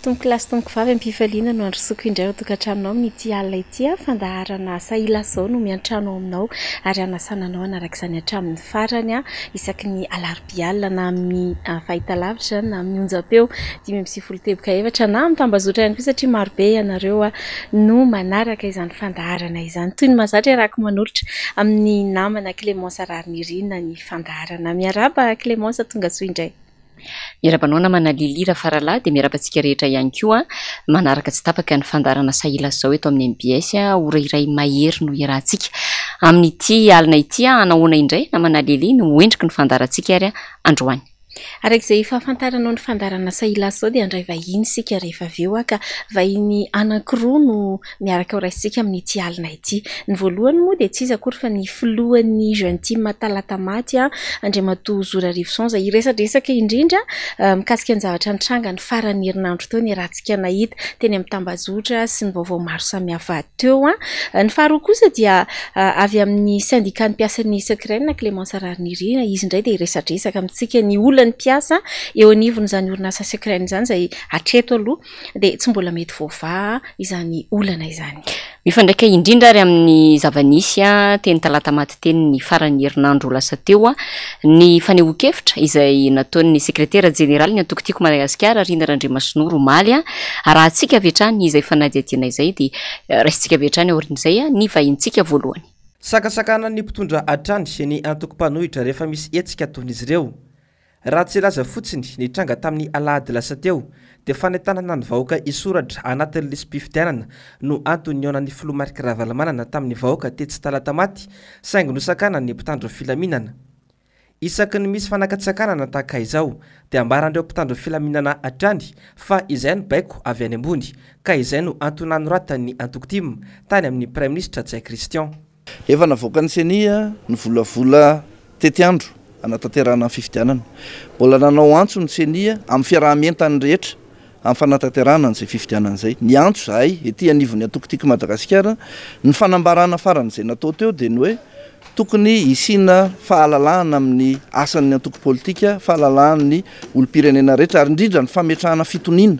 Tompokolahy sy tompokovavy, am-pifaliana no androsoako indray ao an-tokantranonao amin'ity alina ity. Fandaharana Sahilazao no miantrano ao aminao ary hanasana anao hanaraka izany hatramin'ny farany isaky ny alarobia alina na amin'ny fahitalavitra na amin'ny onjam-peo 95.4 na amin'ny tambazotra ihany koa satria marobe ianareo no manaraka izany fandaharana izany. Toy ny mahazatra iarahako manolotra amin'ny namana Clémence Raharinirina ny fandaharana. Miarahaba Clémence, tongasoa indray. Miarahaba anao namana Lily Rafaralahy dia miarahaba antsika rehetra ihany koa manaraka tsy tapaka ny fandaharana Sahilazao eto amin'ny mbs. Ora iray mahery no iarahantsika amin'ity alina ity. Hanahoana indray namana Lily no ho endriky ny fandaharantsika ary androany? Araka izay fahafantaranao ny fandaharana Sahilazao dia handray vahiny isika rehefa avy eo ka vahiny anankiroa no miaraka ho raisintsika amin'ity alina ity. Ny voalohany moa dia tsy iza akory fa ny filohan'ny Jeune Team Talatamaty, Andriamatoa Zo Rarivoson, izay hiresadresaka indrindra mikasika ny zavatra nitranga ny faran'ny herinandro teo, niarahantsika nahita teny amin'ny tambajotra sy ny vaovao maro samihafa teo. Ny faharoa kosa dia avy amin'ny syndicat-n'ny mpiasan'ny Secren, Clémence Raharinirina, izy indray dia hiresadresaka amintsika ny olan'ny mpiasa eo anivon'izany orinasa Secren izany, izay hatreto aloha dia tsy mbola mety voavaha izany olana izany. Mifandraika indrindra ary amin'ny zava-nisy teny Talatamaty teny ny faran'ny herinandro lasa teo ny fanehoan-kevitra izay nataon'ny sekretera jeneralin'ny antoko Tiako Madagasikara, Rina Randriamasinoro omaly. Arahantsika avy hatrany izay fanadihadiana izay dia raisintsika avy hatrany aorian'izay ny vahintsika voalohany. Sakasakanan'ny mpitondra hatrany ny antoko mpanohitra rehefa misy hetsika ataon'izy ireo. Raha tsy hilaza fotsiny ny tranga tamin'ny alahady lasa teo dia fanentanana ny vahoaka hisoratra anatin'ny lisi-pifidianana no antony nihaonan'ny filoha Marc Ravalomanana tamin'ny vahoaka tetsy Talatamaty saingy nosakanan'ny mpitandro filaminana. Isaky ny misy fanakatsakanana tahaka izao dia ambaran'ireo mpitandro filaminana hatrany fa izay no baiko avy any ambony ka izay no antony nanoratan'ny antoko tim tany amin'ny Praiminisitra Ntsay Christian. Efa navoakan'ny Ceni ny volavola tetiandro hanatanterahana ny fifidianana. Mbola nanao antso ny Ceni amin'ny fiaraha-mientan'ny rehetra amin'ny fanatanterahana an'izay fifidianana izay. Niantso izahay ety anivon'ny antoko Tiako Madagasikara, ny fanambarana farany izay natao teo dia ny hoe tokony hisiana fahalalahana amin'ny asan'ny antoko politika, fahalalahan'ny olom-pirenena rehetra ary indrindra ny fametrahana fitoniana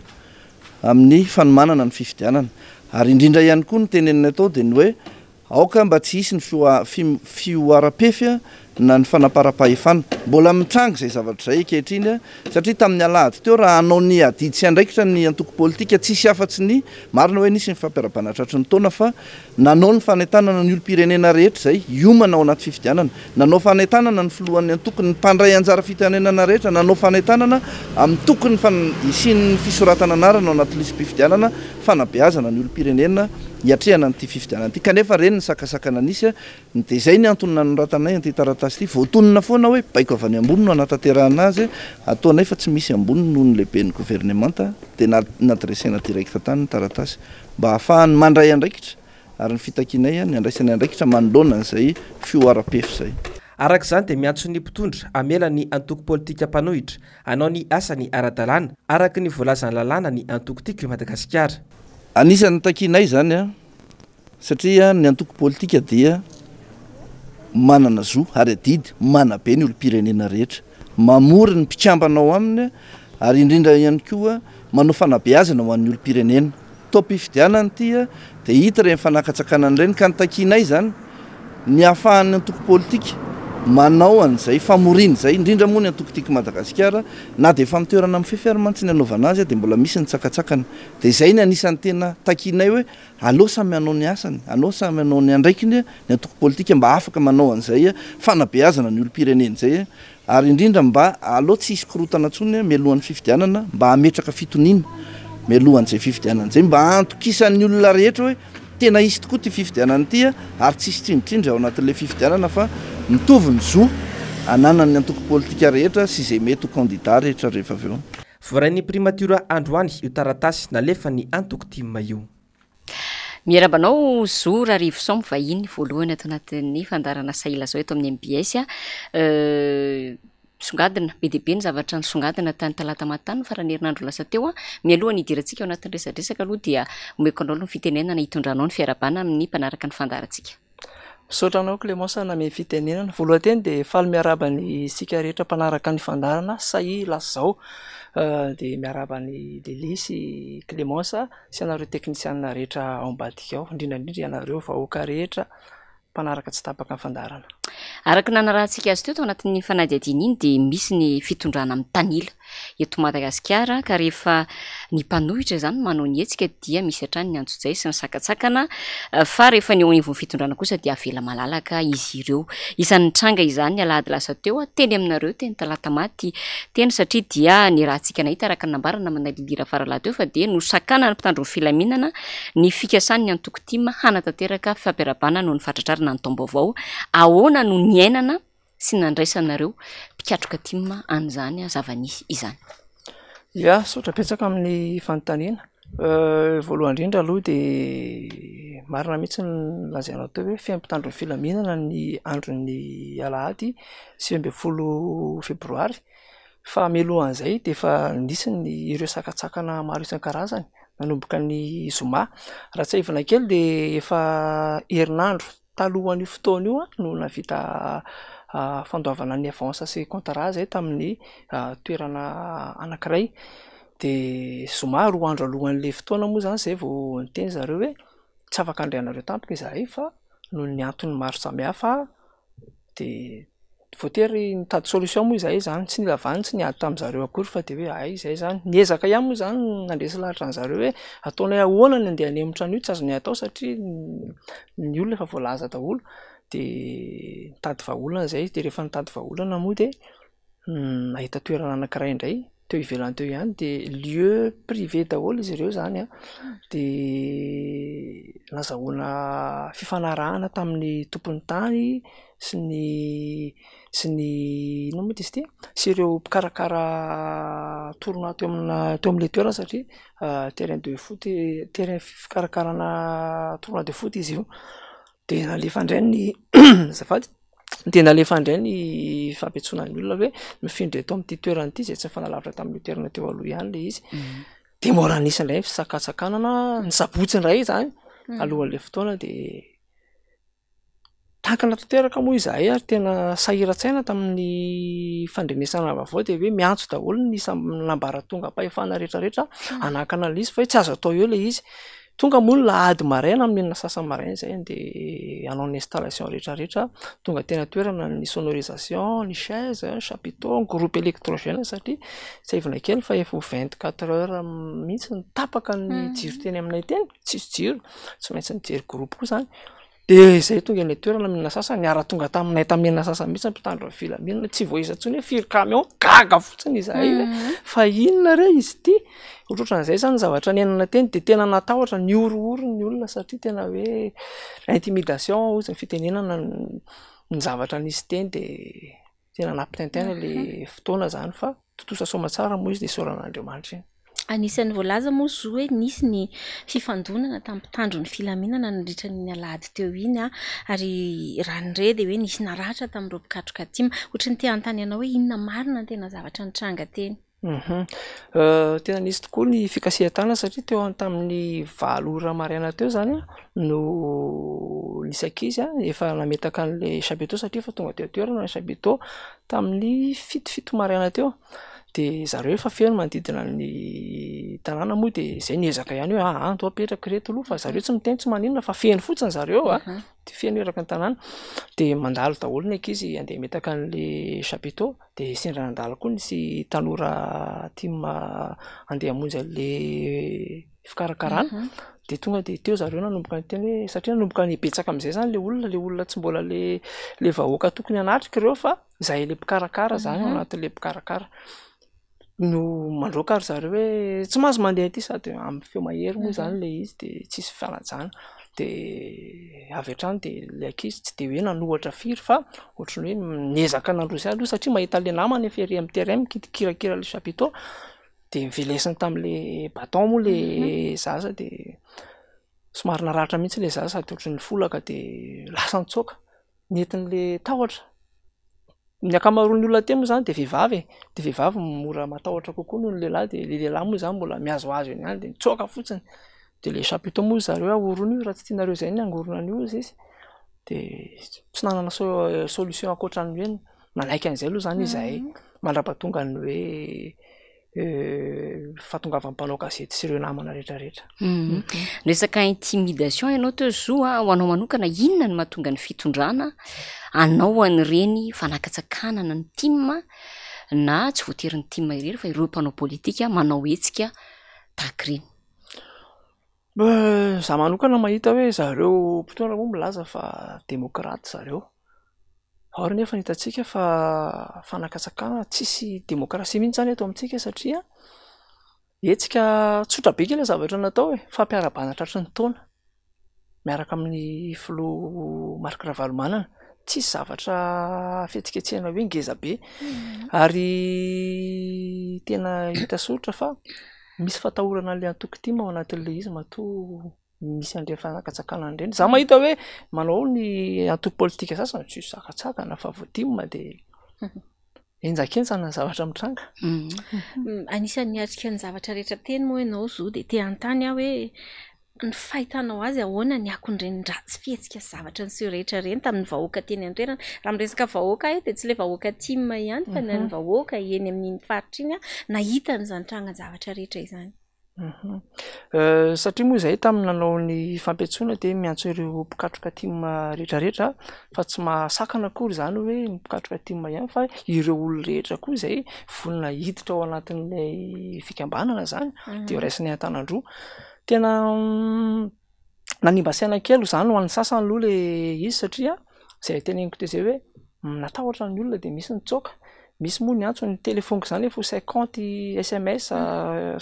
amin'ny fanomanana ny fifidianana. Ary indrindra ihany koa ny teneninay tao dia ny hoe aoka mba tsy hisy ny fihoaram-pefy na ny fanaparam-pahefana. Mbola mitranga izay zavatra izay ankehitriny satria tamin'ny alahady teo raha hanao ny adidy sy andraikitra ny antoko politika tsisy afa-tsy ny marina hoe nisy ny fampiarahabana tratry ny taona fa Nanao ny fanentanana ny olom-pirenena rehetra izay hiomana ao anaty fifidianana. Nanao fanentanana ny filohan'ny antoko, ny mpandray anjara fitenenana rehetra. Nanao fanentanana amin'ny tokony hisian'ny fisoratana anarana ao anaty lisi-pifidianana, fanabeazana ny olom-pirenena hiatrehana an'ity fifidianana ity. Kanefa ireny ny sakasakana nisy, dia izay ny antony nanoratanay an'ity taratasy ity. Voatonona foana hoe baiko avy any ambony no hanatanterahana azy, ataonay fa tsy misy ambony noho ny lehiben'ny governemanta, dia na-adresena direct tany ny taratasy. mba hahafahany mandray andraikitra ary ny fitakianay ny handraisany andraikitra manoloana an'izay fihoaram-pefy izay. Araka izany dia miantso ny mpitondra hamela ny antoko politika mpanohitra hanao ny asany ara-dalàna araka ny voalazan'ny lalàna ny antoko Tiako i Madagasikara. Anisan'ny takianay izany satria ny antoko politika dia manana zo ary adidy manabe ny olom-pirenena rehetra, mamory ny mpikambana ao aminy ary indrindra ihany koa manao fanabeazana ho an'ny olom-pirenena. Taom-pifidianana ity dia hita ireny fanakatsakanana ireny ka ny takianay izany ny hahafahan'ny antoko politika manao an'izay famoriana izay, indrindra moa ny antoko Tiako Madagasikara, na dia efa amin'ny toerana mifefy ary mantsy ny hanaovana azy dia mbola misy ny tsakatsakana. Dia izay ny anisan'ny tena takianay hoe Aleo samy hanao ny asany, aleo samy hanao ny andraikiny ny antoko politika mba afaka manao an'izay fanabeazana ny olom-pirenena izay ary indrindra mba aleo tsy hisy korontana intsony mialohan'ny fifidianana mba hametraka fitoniana mialohan'izay fifidianana izay mba hantokisan'ny olona rehetra hoe tena hisy tokoa ity fifidianana ity ary tsy hisy tsindritsindry ao anatin'ilay fifidianana fa mitovy ny zo ananan'ny antoko politika rehetra sy izay mety ho kandida rehetra rehefa avy eo. Voarain'ny Primatiora androany io taratasy nalefan'ny antoko tim io. Miarahaba anao Zo Rarivoson mpivahiny voalohany ato anatin'ny fandaharana Sahilazao eto amin'ny mbs. Misongadina, be dia be ny zavatra nisongadina tany Talatamaty tany ny faran'ny herinandro lasa teo. Mialoha ny hidirantsika ao anatin'ny resadresaka aloha dia omeko anao aloha ny fitenenana hitondranao ny fiarahabana amin'ny mpanaraka ny fandaharantsika. Misaotra anao Clémence nanome fitenenana. Voalohany teny dia faly miarahaba ny isika rehetra mpanaraka ny fandaharana Sahia Lazao. Dia miarahaba an'i Lily sy Clémence sy anareo teknisianina rehetra ao ambadika ao, indrindra indrindra ianareo vahoaka rehetra mpanaraka tsy tapaka ny fandaharana. Araka ny nanarahantsika azy teo tao anatin'ny fanadihadiana iny dia misy ny fitondrana mitanila eto Madagasikara ka rehefa ny mpanohitra izany no manao ny hetsika dia misy hatrany ny antsojay sy ny sakantsakana fa rehefa ny eo anivon'ny fitondrana kosa dia avela malalaka izy ireo. Isan'ny nitranga izany ny alahady lasa teo teny aminareo teny Talatamaty teny satria dia niarahantsika nahita araka ny nambaran'ny namana Lily Rafaralahy teo fa dia nosakanan'ny mpitandro ny filaminana ny fikasan'ny antoko tim hanatanteraka fampiarahabana noho ny fahatratrarana ny taom-baovao. Ahoana no niainana sy nandraisanareo mpikatroka tim an'izany zava-nisy izany? Ya, misaotra betsaka amin'ny fanontaniana. Voalohany indrindra aloha dia marina mihitsy ny lazainao teo hoe feno mpitandro ny filaminana ny andron'ny alahady 19 febroary. Fa mialohan'izay dia efa nisy ny ireo sakantsakana maro isan-karazany nanomboka ny zoma. Raha tsiahivina kely dia efa herinandro talohan'io fotoana io no nahavita fandoavana ny avance sy contrat zay tamin'ny toerana anankiray. Dia zoma roa andro alohan'ilay fotoana moa zany zay vao niteny zareo hoe tsy afaka handray anareo tampoka izahay fa noho ny antony maro samihafa dia voatery nitady solution moa izahay izany, tsy nila vaniny, tsy niady tamin'zareo akory fa dia hoe hay izay izany, niezaka ihany moa izany nandresy lahatra an'zareo hoe ataonay ahoana ny andeha hanemotra an'io, tsy azonay atao satria ny olona efa voalaza daholo, dia nitady vahaolana izahay, dia rehefa nitady vahaolana moa dia nahita toerana anankiray indray teo ivelany teo ihany dia lieu privé daholo izy ireo izany an, dia nazahoana fifanarahana tamin'ny tompon'ny tany sy ny sy ny inona moa izy ity? Sy ireo mpikarakara tournoi teo amina teo amin'ilay toerana satria terrain de foot terrain fikarakarana tournoi de foot izy io, dia nalefa indray ny azafady. Dia nalefa indray ny fampiantsoana ny olona hoe mifindra eto amin'ity toerana ity izay tsy nifanalavitra tamin'io toerana teo aloha ihany ilay izy. Dia mbola nisy indray ny fisakantsakanana ny sabotsy indray izany alohan'ilay fotoana dia tankina tanteraka moa izahay ary tena sahiran-tsaina tamin'ny fandrenesana vaovao dia hoe miantso daholo ny isan'ambaratongam-pahefana rehetra rehetra hanakana an'ilay izy fa hoe tsy azo atao eo ilay izy. Tonga moa ny lahady maraina amin'ny enina sasany maraina izay dia hanao ny installation rehetra rehetra, tonga teny an-toerana ny sonorisation, ny chaise, ny chapiteau, ny groupe électrogène satria tsiahivina kely fa efa ho 24 heures mihitsy no tapaka ny jiro teny aminay teny, tsisy jiro, tsy maintsy nijery groupe koa izany. Dia izay tonga eny an-toerana amin'ny enina sasany, niara-tonga taminay tamin'ny enina sasany mihitsy ny mpitandro ny filaminana, tsy voaisa intsony hoe firy camion, gaga fotsiny izahay hoe fa inona re izy ity? Ohatrohatran'izay izany ny zavatra niainana teny dia tena natahotra, nihorohoro ny olona satria tena hoe intimidation hozy ny fitenenana ny zavatra nisy teny dia Tena nampitaintaina le fotoana zany fa tontosa soamatsara moa izy de isaorana Andriamanitra iny. Anisan'ny voalaza moa zo hoe nisy ny fifandonana tamin'ny mpitandro ny filaminana nandritra an'iny alahady teo iny ary raha ny re dia hoe nisy naratra tamin'ireo mpikatroka tim. Ohatry ny te hanontany anao hoe inona marina ny tena zavatra nitranga teny? Tena nisy tokoa ny fikasihan-tanana satria teo tamin'ny valo ora maraina teo izany no nisy ankizy efa nametaka an'ilay chapiteau satria efa tonga teo an-toerana ny chapiteau tamin'ny fito fito maraina teo, dia zareo efa feno manodidina ny tanàna moa dia izay niezaka ihany hoe aa ndao apetraka ireto aloha fa zareo tsy miteny tsy maninona fa feno fotsiny zareo a, dia feno eraky ny tanàna, dia mandalo daholo ny ankizy andeha hametaka an'ilay chapiteau. Dia sendra nandalo koa nisy tanora tim handeha hamonjy an'le fikarakarana, dia tonga dia teo zareo nanomboka niteny hoe satria nanomboka nibetsaka amin'izay zany le olona, le olona tsy mbola le le vahoaka tokony hanatrika ireo fa zahay le mpikarakara zany ao anatin'le mpikarakara. No mandroaka ry zareo hoe tsy mahazo mandeha aty sady amin'ny feo mahery moa zany le izy de tsisy fanajana, de avy hatrany de le ankizy tsy de hoe nanohatra firy fa ohatran'ny hoe niezaka nandroso ihany aloha satria mahita an'le namany efa ery amin'ny terrain mikirakira an'le chapiteau de novelesiny tamin'le bâton moa le zaza de somary naratra mihitsy le zaza sady ohatran'ny folaka de lasa nitsoaka, nentin'le tahotra. Ny ankamaroan'ny olona aty moa zany de vehivavy e, de vehivavy mora matahotra kokoa noho ny lehilahy de le lehilahy moa zany mbola mihazohazo eny ihany de mitsoaka fotsiny, de le chapiteau moa zareo ahorona io raha tsy tianareo zay ny hangorona an'io hozy izy. De tsy nanana solution ankoatran'ny hoe nanaiky an'izay aloha zany izahay mandra-pahatonga ny hoe fahatongavan'ny mpanao gazety sy ireo namana rehetrarehetra. Resaka intimidation ianao teo Zo a, ho anao manokana inona no mahatonga ny fitondrana hanao an'ireny fanakatsakanana ny tim na tsy voatery ny tim irery fa ireo mpanao politika manao hetsika tahaka ireny? Za manokana mahita hoe zareo mpitondra moa milaza fa demokraty zareo, or nefa ny hitantsika fa fanakatsakana, tsisy demokrasia mihitsy zany eto amintsika satria hetsika tsotra be kely ny zavatra natao e, fampiarahabana tratry ny taona miaraka amin'ny filoha Marc Ravalomanana, tsisy zavatra fihetsiketsehana hoe ngeza be ary tena hita soritra fa misy fatahorana an'ilay antoko tim ao anatin'ilay izy matoa misy an'ireny fanakatsakanana ireny. Za mahita hoe manao ny antoko politika sasany tsisy sakatsakana fa vao tim dia henjakenjana ny zavatra mitranga. Anisan'ny niatrika ny zavatra rehetra teny moa ianao Zo dia te hanontany aho hoe Ny fahitanao azy ahoana ny akon'ireny ratsy fihetsika sy zavatra niseho rehetra ireny tamin'ny vahoaka teny an-toerana? Raha miresaka vahoaka aho dia tsy ilay vahoaka tim ihany fa na ny vahoaka eny amin'iny faritra iny nahita an'izany trangan-javatra rehetra izany. Satria moa izahay tamin'ny nanao ny fampiantsoana dia miantso ireo mpikatroka tim rehetra rehetra fa tsy mahasakana akory izany hoe ny mpikatroka tim ihany fa ireo olona rehetra koa izay vonona hiditra ao anatin'ilay fikambanana izany dia raisinay an-tanan-droa. Tena nanimba saina kely izany ho an'ny sasany aloha le izy satria zay teneniko teo zay hoe natahotra ny olona de misy nitsoaka, misy moa niantso ny telefaoniko zany efa ho cinquante sms,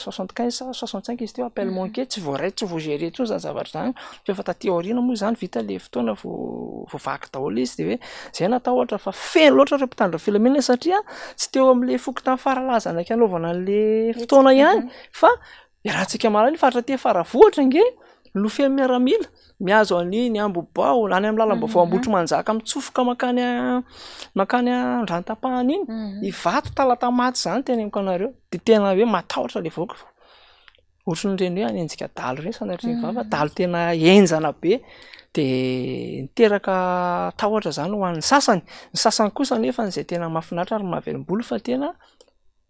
soixante quinze sa soixante cinq izy teo appel manqué tsy voaray tsy voa-gérer intsony zany zavatra zany fa efa taty aoriana moa zany vita le fotoana vao voavaky daholo izy de hoe zay natahotra fa feno loatra ireo mpitandro ny filaminana satria tsy teo am'le fokontany Faralazana hanaovana an'le fotoana ihany fa Iarahantsika mahalala io faritra aty Faravohitra ange no feno miaramila mihazo an'iny Ambohibao, any amin'ny lalam-baovao Ambohitrimanjaka mitsofoka mankany mankany Andranotapahana iny. Ivato Talatamaty izany teneniko anareo de tena hoe matahotra le vahoaka fa ohatran'ireny hoe hanenjika dahalo ireny sanatria ny vava, dahalo tena henjana be de niteraka tahotra zany ho an'ny sasany, ny sasany kosa anefa izay tena mahafinaritra ary mahavelom-bolo fa tena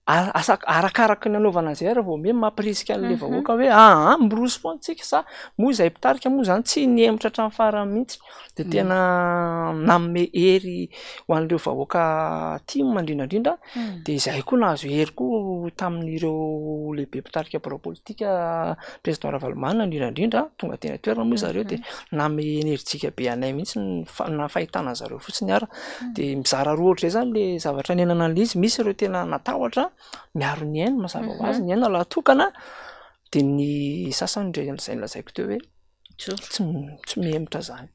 Asa arakaraky ny anaovana an'izay ary vao miha mampirisika an'ilay vahoaka hoe aa miroso foana tsika sa moa izay mpitarika moa izany tsy nihemotra hatramin'ny farany mihitsy de tena nanome hery ho an'ireo vahoaka tim indrindra indrindra de izahay koa nahazo hery koa tamin'ireo lehibe mpitarika birao politika président Ravalomanana indrindra indrindra tonga teny an-toerana moa zareo de nanome enerjika be anay mihitsy ny fa- na fahitana an'zareo fotsiny ara. De mizara roa ohatr'izay zany le zavatra niainana an'le izy, misy ireo tena natahotra miaro ny ainy mazava ho azy, ny aina lahatokana, de ny sasany ndray an'izay nolazaiko teo hoe tsy tsy mihemotra zany.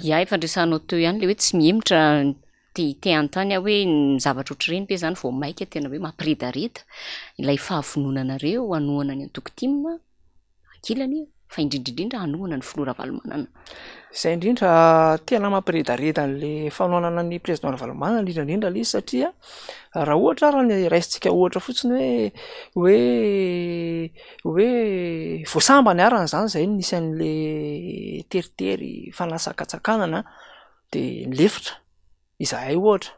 Ya, efa noresahanao teo ihany le hoe tsy mihemotra, te te hanontany aho hoe ny zavatra ohatr'ireny ve zany vao maika tena hoe mampiredareda ilay fahavononanareo hanohana ny antoko tim? ankilany fa indrindra indrindra hanohana ny filoha Ravalomanana. Izay indrindra tena mampiredareda an'le fanohanana ny président Ravalomanana indrindra indrindra ilay izy satria raha ohatra ary ny raisintsika ohatra fotsiny hoe hoe hoe vao sambany arany izany izay no nisy an'le teritery fanasakatsakanana de nilefitra. Izahay ohatra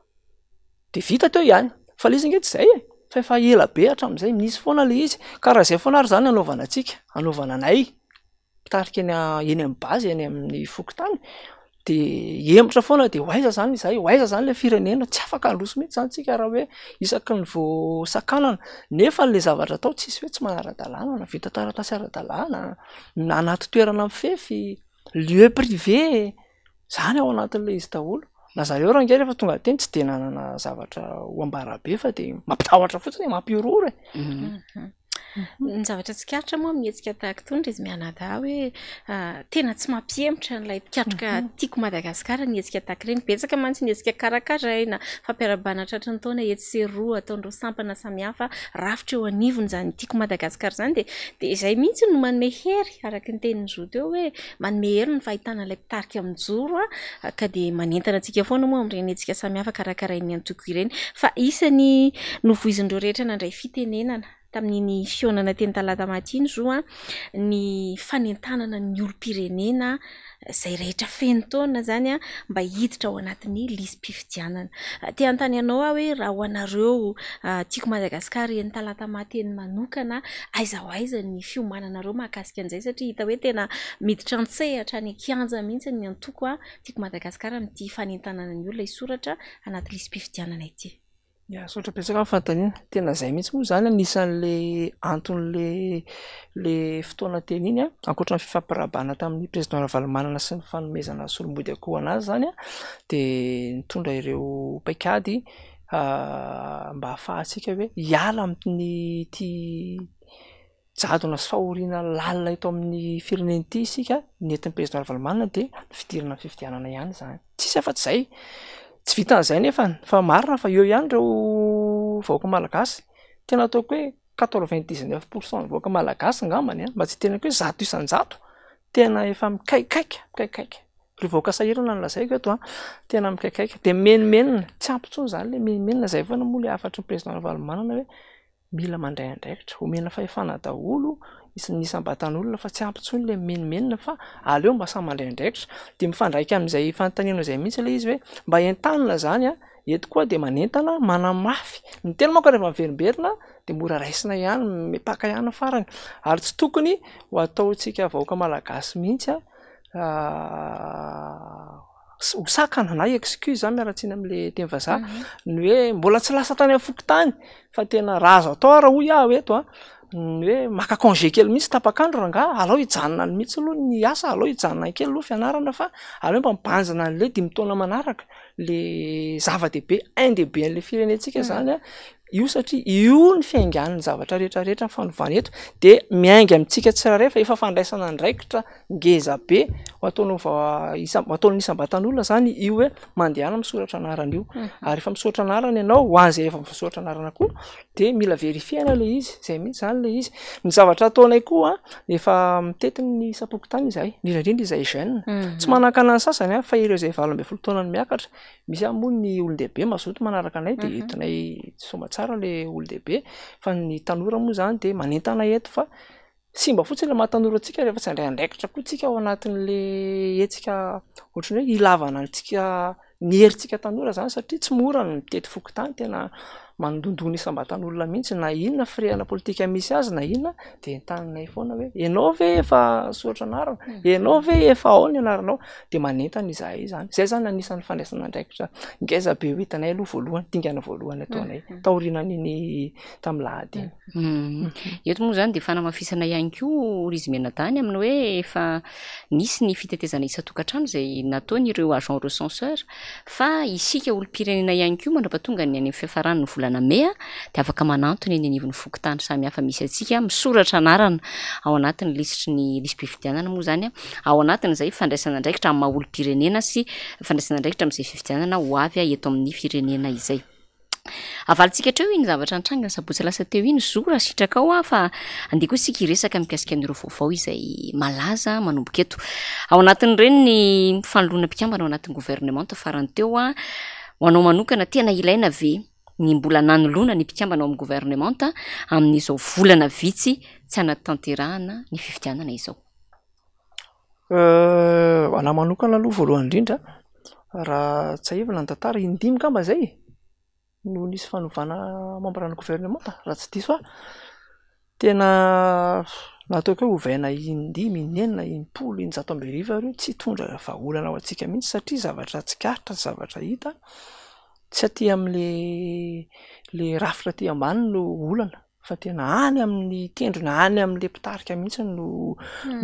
de vita teo ihany, fa le izy ange tsy zay e, fa efa ela be hatramin'izay nisy foana le izy, ka raha zay foana ary zany anaovana antsika, anaovana anay mpitarika eny eny amin'ny base eny amin'ny fokontany de hihemotra foana de ho aiza zany izahay, ho aiza zany le firenena, tsy afaka handroso mihitsy zany tsika raha hoe isaky ny vao sakanana, nefa le zavatra atao tsisy hoe tsy manara-dalàna, nahavita taratasy ara-dalàna, anaty toerana mifefy, lieu privé. Zany ao anatin'ilay izy daholo. Na zareo ary ange rehefa tonga teny tsy de nanana zavatra ho ambara be fa de mampitahotra fotsiny e, mampihorohoro e. Ny zavatra tsikaritra moa amin'ny hetsika tahaka itony ry izy mianadahy hoe tena tsy mampihemotra an'ilay mpikatroka Tiako Madagasikara ny hetsika tahaka ireny. Betsaka mantsy ny hetsika karakaraina, fampiarahabana tratry ny taona etsy sy eroa ataon'ireo sampana samihafa rafitra eo anivon'izany Tiako Madagasikara izany dia dia izay mihitsy no manome hery araka ny tenin'i Zo teo hoe Manome hery ny fahitana ilay mpitarika mijoro ka dia manentana antsika foana moa amin'ireny hetsika samihafa karakarain'ny antoko ireny. Fa isan'ny novoizin'ireo rehetra nandray fitenenana. tamin'iny fihaonana teny Talatamaty iny zo a, ny fanentanana ny olom-pirenena izay rehetra feno taona izany a, mba hiditra ao anatin'ny lisi-pifidianana. Te hanontany anao aho hoe raha ho anareo Tiako Madagasikara eny Talatamaty eny manokana, aiza ho aiza ny fiomananareo mahakasika an'izay satria hita hoe tena miditra an-tsehatra any an-kianja mihitsy ny antoko Tiako Madagasikara amin'ity fanentanana ny olona hisoratra anaty lisi-pifidianana ity. Ya, misaotra betsaka amin'ny fanontaniana. Tena izay mihitsy moa izany anisan'le anton'le le fotoana teny iny an, ankoatra ny fifampirahabana tamin'ny président Ravalomanana sy ny fanomezana solombody akoho an'azy izany an, dia nitondra ireo paikady mba ahafahantsika hoe hiala amin'ity jadona sy fahoriana lalina eto amin'ny firenena ity isika, nentin'ny président Ravalomanana dia ny fidirana amin'ny fifidianana ihany izany. Tsisy afa-tsy izay. Tsy vitan'izay nefany fa marina fa eo ihany ireo vahoaka malagasy, tena ataoko hoe quatre-vingt-dix-neuf pour cent ny vahoaka malagasy angambany an, mba tsy hitenenako hoe 100%, tena efa mikaikaika, mikaikaika. Ireo vahoaka sahirana no lazaiko eto an, tena mikaikaika. Dia mimenomenona, tsy ampy intsony izany ilay mimenomenona, izay foana moa ilay hafatry ny président Ravalomanana hoe mila mandray andraikitra, omena fahefana daholo ny isam-batan'olona fa tsy ampy intsony ilay mimenomenona fa aleo mba samy mandray andraikitra. Dia mifandraika amin'izay fanontanianao izay mihitsy ilay izy hoe mba entanina izany an, eto koa dia manentana, manamafy, ny teny manko rehefa miverimberina dia mora raisina ihany, mipaka ihany ny farany, ary tsy tokony ho ataontsika vahoaka malagasy mihitsy an ho sakana na excuse zany miala tsiny am'le teny vazaha, ny hoe mbola tsy lasa tany am'fokontany fa tena raha azo atao ary hoy aho eto an, ny hoe maka congé kely mihitsy tapak'andro rangaha, alao hijanona any mihitsy aloha ny asa, alao hijanona any kely aloha fianarana fa aleo mba mibanjina an'le dimy taona manaraka, le zava-dehibe ain-dehibe an'le firenentsika zany an io satria io ny fiaingan'ny zavatra rehetra rehetra ny fanovana eto de miainga amintsika tsirairay fa efa fandraisana andraikitra ngeza be ho ataonao va- isa- ho ataon'ny isam-batan'olona zany io hoe mandehana misoratra anarana io ary efa misoratra anarana ianao ho an'izay efa voasoratra anarana koa de mila verifier-na le izy, zay mihitsy zany le izy. Ny zavatra ataonay koa efa mitety ny isam-pokontany izahay, indrindra indrindra izahay jeune, tsy manakana ny sasany an fa ireo izay 18 taona no miakatra Misy ihany moa ny olon-dehibe mazoto manaraka anay dia entinay soamatsara ilay olon-dehibe fa ny tanora moa izany dia manentana eto fa simba fotsiny ilay maha tanora antsika rehefa tsy handray andraikitra koa tsika ao anatin'ilay hetsika ohatran'ny hoe ilavana antsika ny herintsika tanora izany satria tsy mora ny mitety fokontany tena mandondona isam-batan'olona mihitsy na inona firehana politika misy azy na inona dia entaninay foana hoe ianao ve efa nisoratra anarana, ianao ve efa ao ny anaranao, dia manentana izahay izany. Izay izany anisan'ny fandraisana andraikitra ngeza be ho hitanay aloha voalohany, dingana voalohany ataonay taorianan'iny tamin'ny lahady iny. Eto moa izany dia fanamafisana ihany koa ry izy mianadahy ny amin'ny hoe efa nisy ny fitetezana isan-tokantrano izay nataon'ireo agents recenseurs Fa isika olom-pirenena ihany koa mandrapatonga ny any amin'ny fiafaran'ny volana mey dia afaka manantona eny anivon'ny fokontany samihafa misy antsika, misoratra anarana ao anatin'ny lisitry ny lisi-pifidianana moa izany, ao anatin'izay fandraisana andraikitra amin'ny maha olom-pirenena sy fandraisana andraikitra amin'izay fifidianana ho avy eto amin'ny firenena izay. Avalintsika hatreo iny zavatra nitranga ny sabotsy lasa teo iny zo raha sitrakao aho fa andeha koa isika hiresaka mikasika an'ireo vaovao izay malaza manomboka eto. Ao anatin'ireny ny fanoloana mpikambana ao anatin'ny governemanta farany teo a, ho anao manokana tena ilaina ve ny mbola nanoloana ny mpikambana ao amin'ny governemanta amin'izao volana vitsy tsy hanatanterahana ny fifidianana izao? Ho anahy manokana aloha voalohany indrindra, raha tsiahivina ny tantara, in-dimy angamba izay no nisy fanovana membre ny gouvernemanta raha tsy diso aho, tena nataoko hoe ovaina in-dimy, in'enina, im-polo, in-jato amby arivo ary io tsy hitondra vahaolana ho antsika mihitsy satria zavatra tsikaritra, zavatra hita, tsy aty amin'le le rafitra aty ambany no olana. fa tena any amin'ny tendrony any amin'le mpitarika mihitsy no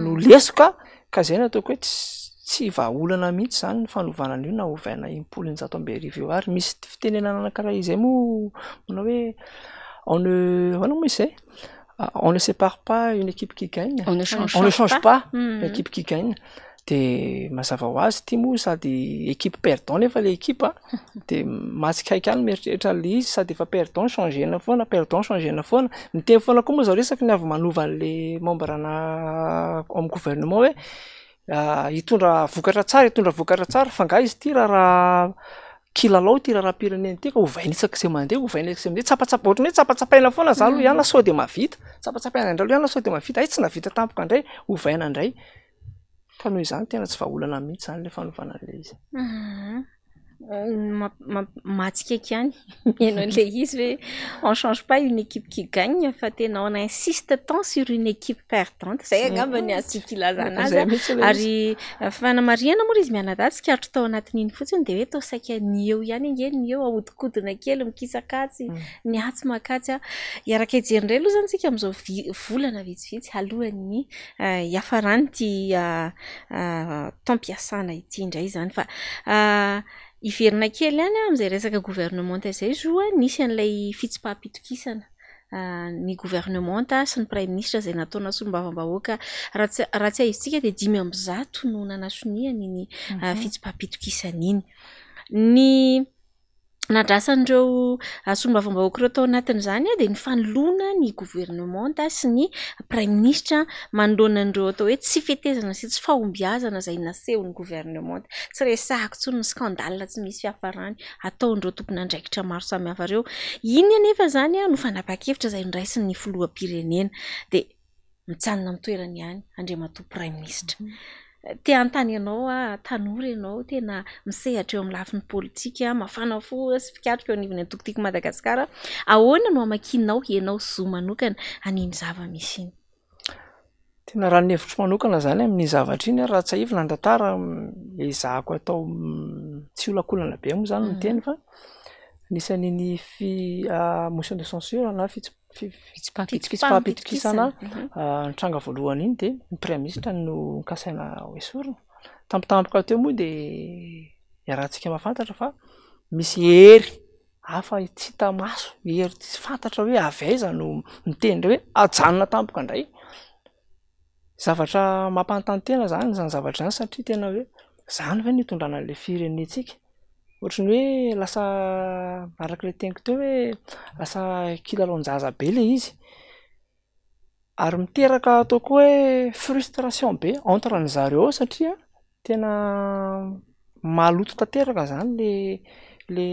no lesoka ka zay no ataoko hoe tsy vahaolana mihitsy zany ny fanovana an'io na ovaina impolo injato amby arivo eo ary misy fitenenana anankiray izay moa manao hoe on ne ahoana moa izy zay on ne sépare pas une équipe qui gagne on ne change on ne change pas une équipe qui gagne de mazava ho azy ity moa sady équipe perdant nefa le équipe a de mahatsikaiky ihany mieritreritra an'le izy sady efa perdant changer-na foana perdant changer-na foana, miteny foana koa moa zareo isaky ny avy manova an'le membre ana ao amin'ny gouvernement hoe hitondra vokatra tsara hitondra vokatra tsara fa angaha izy ity raharaha. kilalao ity raharaham-pirenena ity ka ovaina isak'izay mandeha, ovaina isak'izay mandeha, tsapatsapa, ohatran'ny hoe tsapatsapaina foana za aloha ihany sao dia mahavita, tsapatsapaina indray aloha ihany sao dia mahavita, hay tsy nahavita tampoka indray, ovaina indray. Ka noho izany tena tsy vahaolana mihitsy izany ilay fanovana an'ilay izy. Mahatsikaiky ihany mihaino an'ilay izy hoe on change pas une équipe qui gagne fa tena on insiste tant sur une équipe perdante. Izay angamba ny azontsika ilazana azy. Ary fanamarihana moa ry izy mianadahy tsikaritro tao anatin'iny fotsiny dia hoe toa saika ny eo ihany ange ny eo, ahodikodina kely, mikisaka atsy, ny atsy mankatsy. Hiaraka hijery indray aloha izany isika amin'izao volana vitsivitsy alohan'ny hiafaran'ity taom-piasana ity indray izany fa hiverina kely ihany aho amin'izay resaka governemanta izay zo a, nisy an'ilay fitsipaham-pitokisana ny governemanta sy ny praiminisitra izay nataona solombavambahoaka raha tsy raha tsiahivintsika dia 105 no nanasoniany iny fitsipaham-pitokisana iny. Ny Nandrasan'ireo solombavambahoaka ireo tao anatin'izany dia ny fanoloana ny governemanta sy ny praiminisitra manoloana an'ireo atao hoe tsy fetezana sy tsy fahombiazana izay nasehon'ny governemanta. Tsy resahako intsony ny scandale tsy misy fiafarany ataon'ireo tompon'andraikitra maro samihafa ireo. Iny anefa izany no fanapahan-kevitra izay noraisin'ny filoham-pirenena. Dia mijanona amin'ny toerany ihany Andriamatoa Praiminisitra. Te hanontany anao aho, tanora ianao, tena misehatra eo amin'ny lafiny politika, mafana fo sy mpikatroka eo anivon'ny antoko Tiako Madagasikara. Ahoana no hamakianao ianao zo manokana an'iny zava-misy iny? Tena raha ny hevitro manokana izany amin'iny zavatra iny, raha tsiahivina ny tantara, ezahako atao tsy miolakolana be moa izany ny teny fa nisy an'iny motion de censure na fitsipaham-pitokisana nitranga voalohany iny dia ny praiminisitra no nokasaina hoesorina. Tampotampoka teo moa dia iarahantsika mahafantatra fa misy hery hafa tsy hita maso, hery tsy fantatra hoe avy aiza no miteny indray hoe ajanona tampoka indray. Zavatra mampanontany tena izany izany zavatra izany satria tena hoe izany ve no hitondrana an'ilay firenentsika? Ohatran'ny hoe lasa araka ilay teniko teo hoe lasa kilalaon-jaza be ilay izy ary miteraka ataoko hoe frustration be entre ny zareo ao satria tena maloto tanteraka izany le le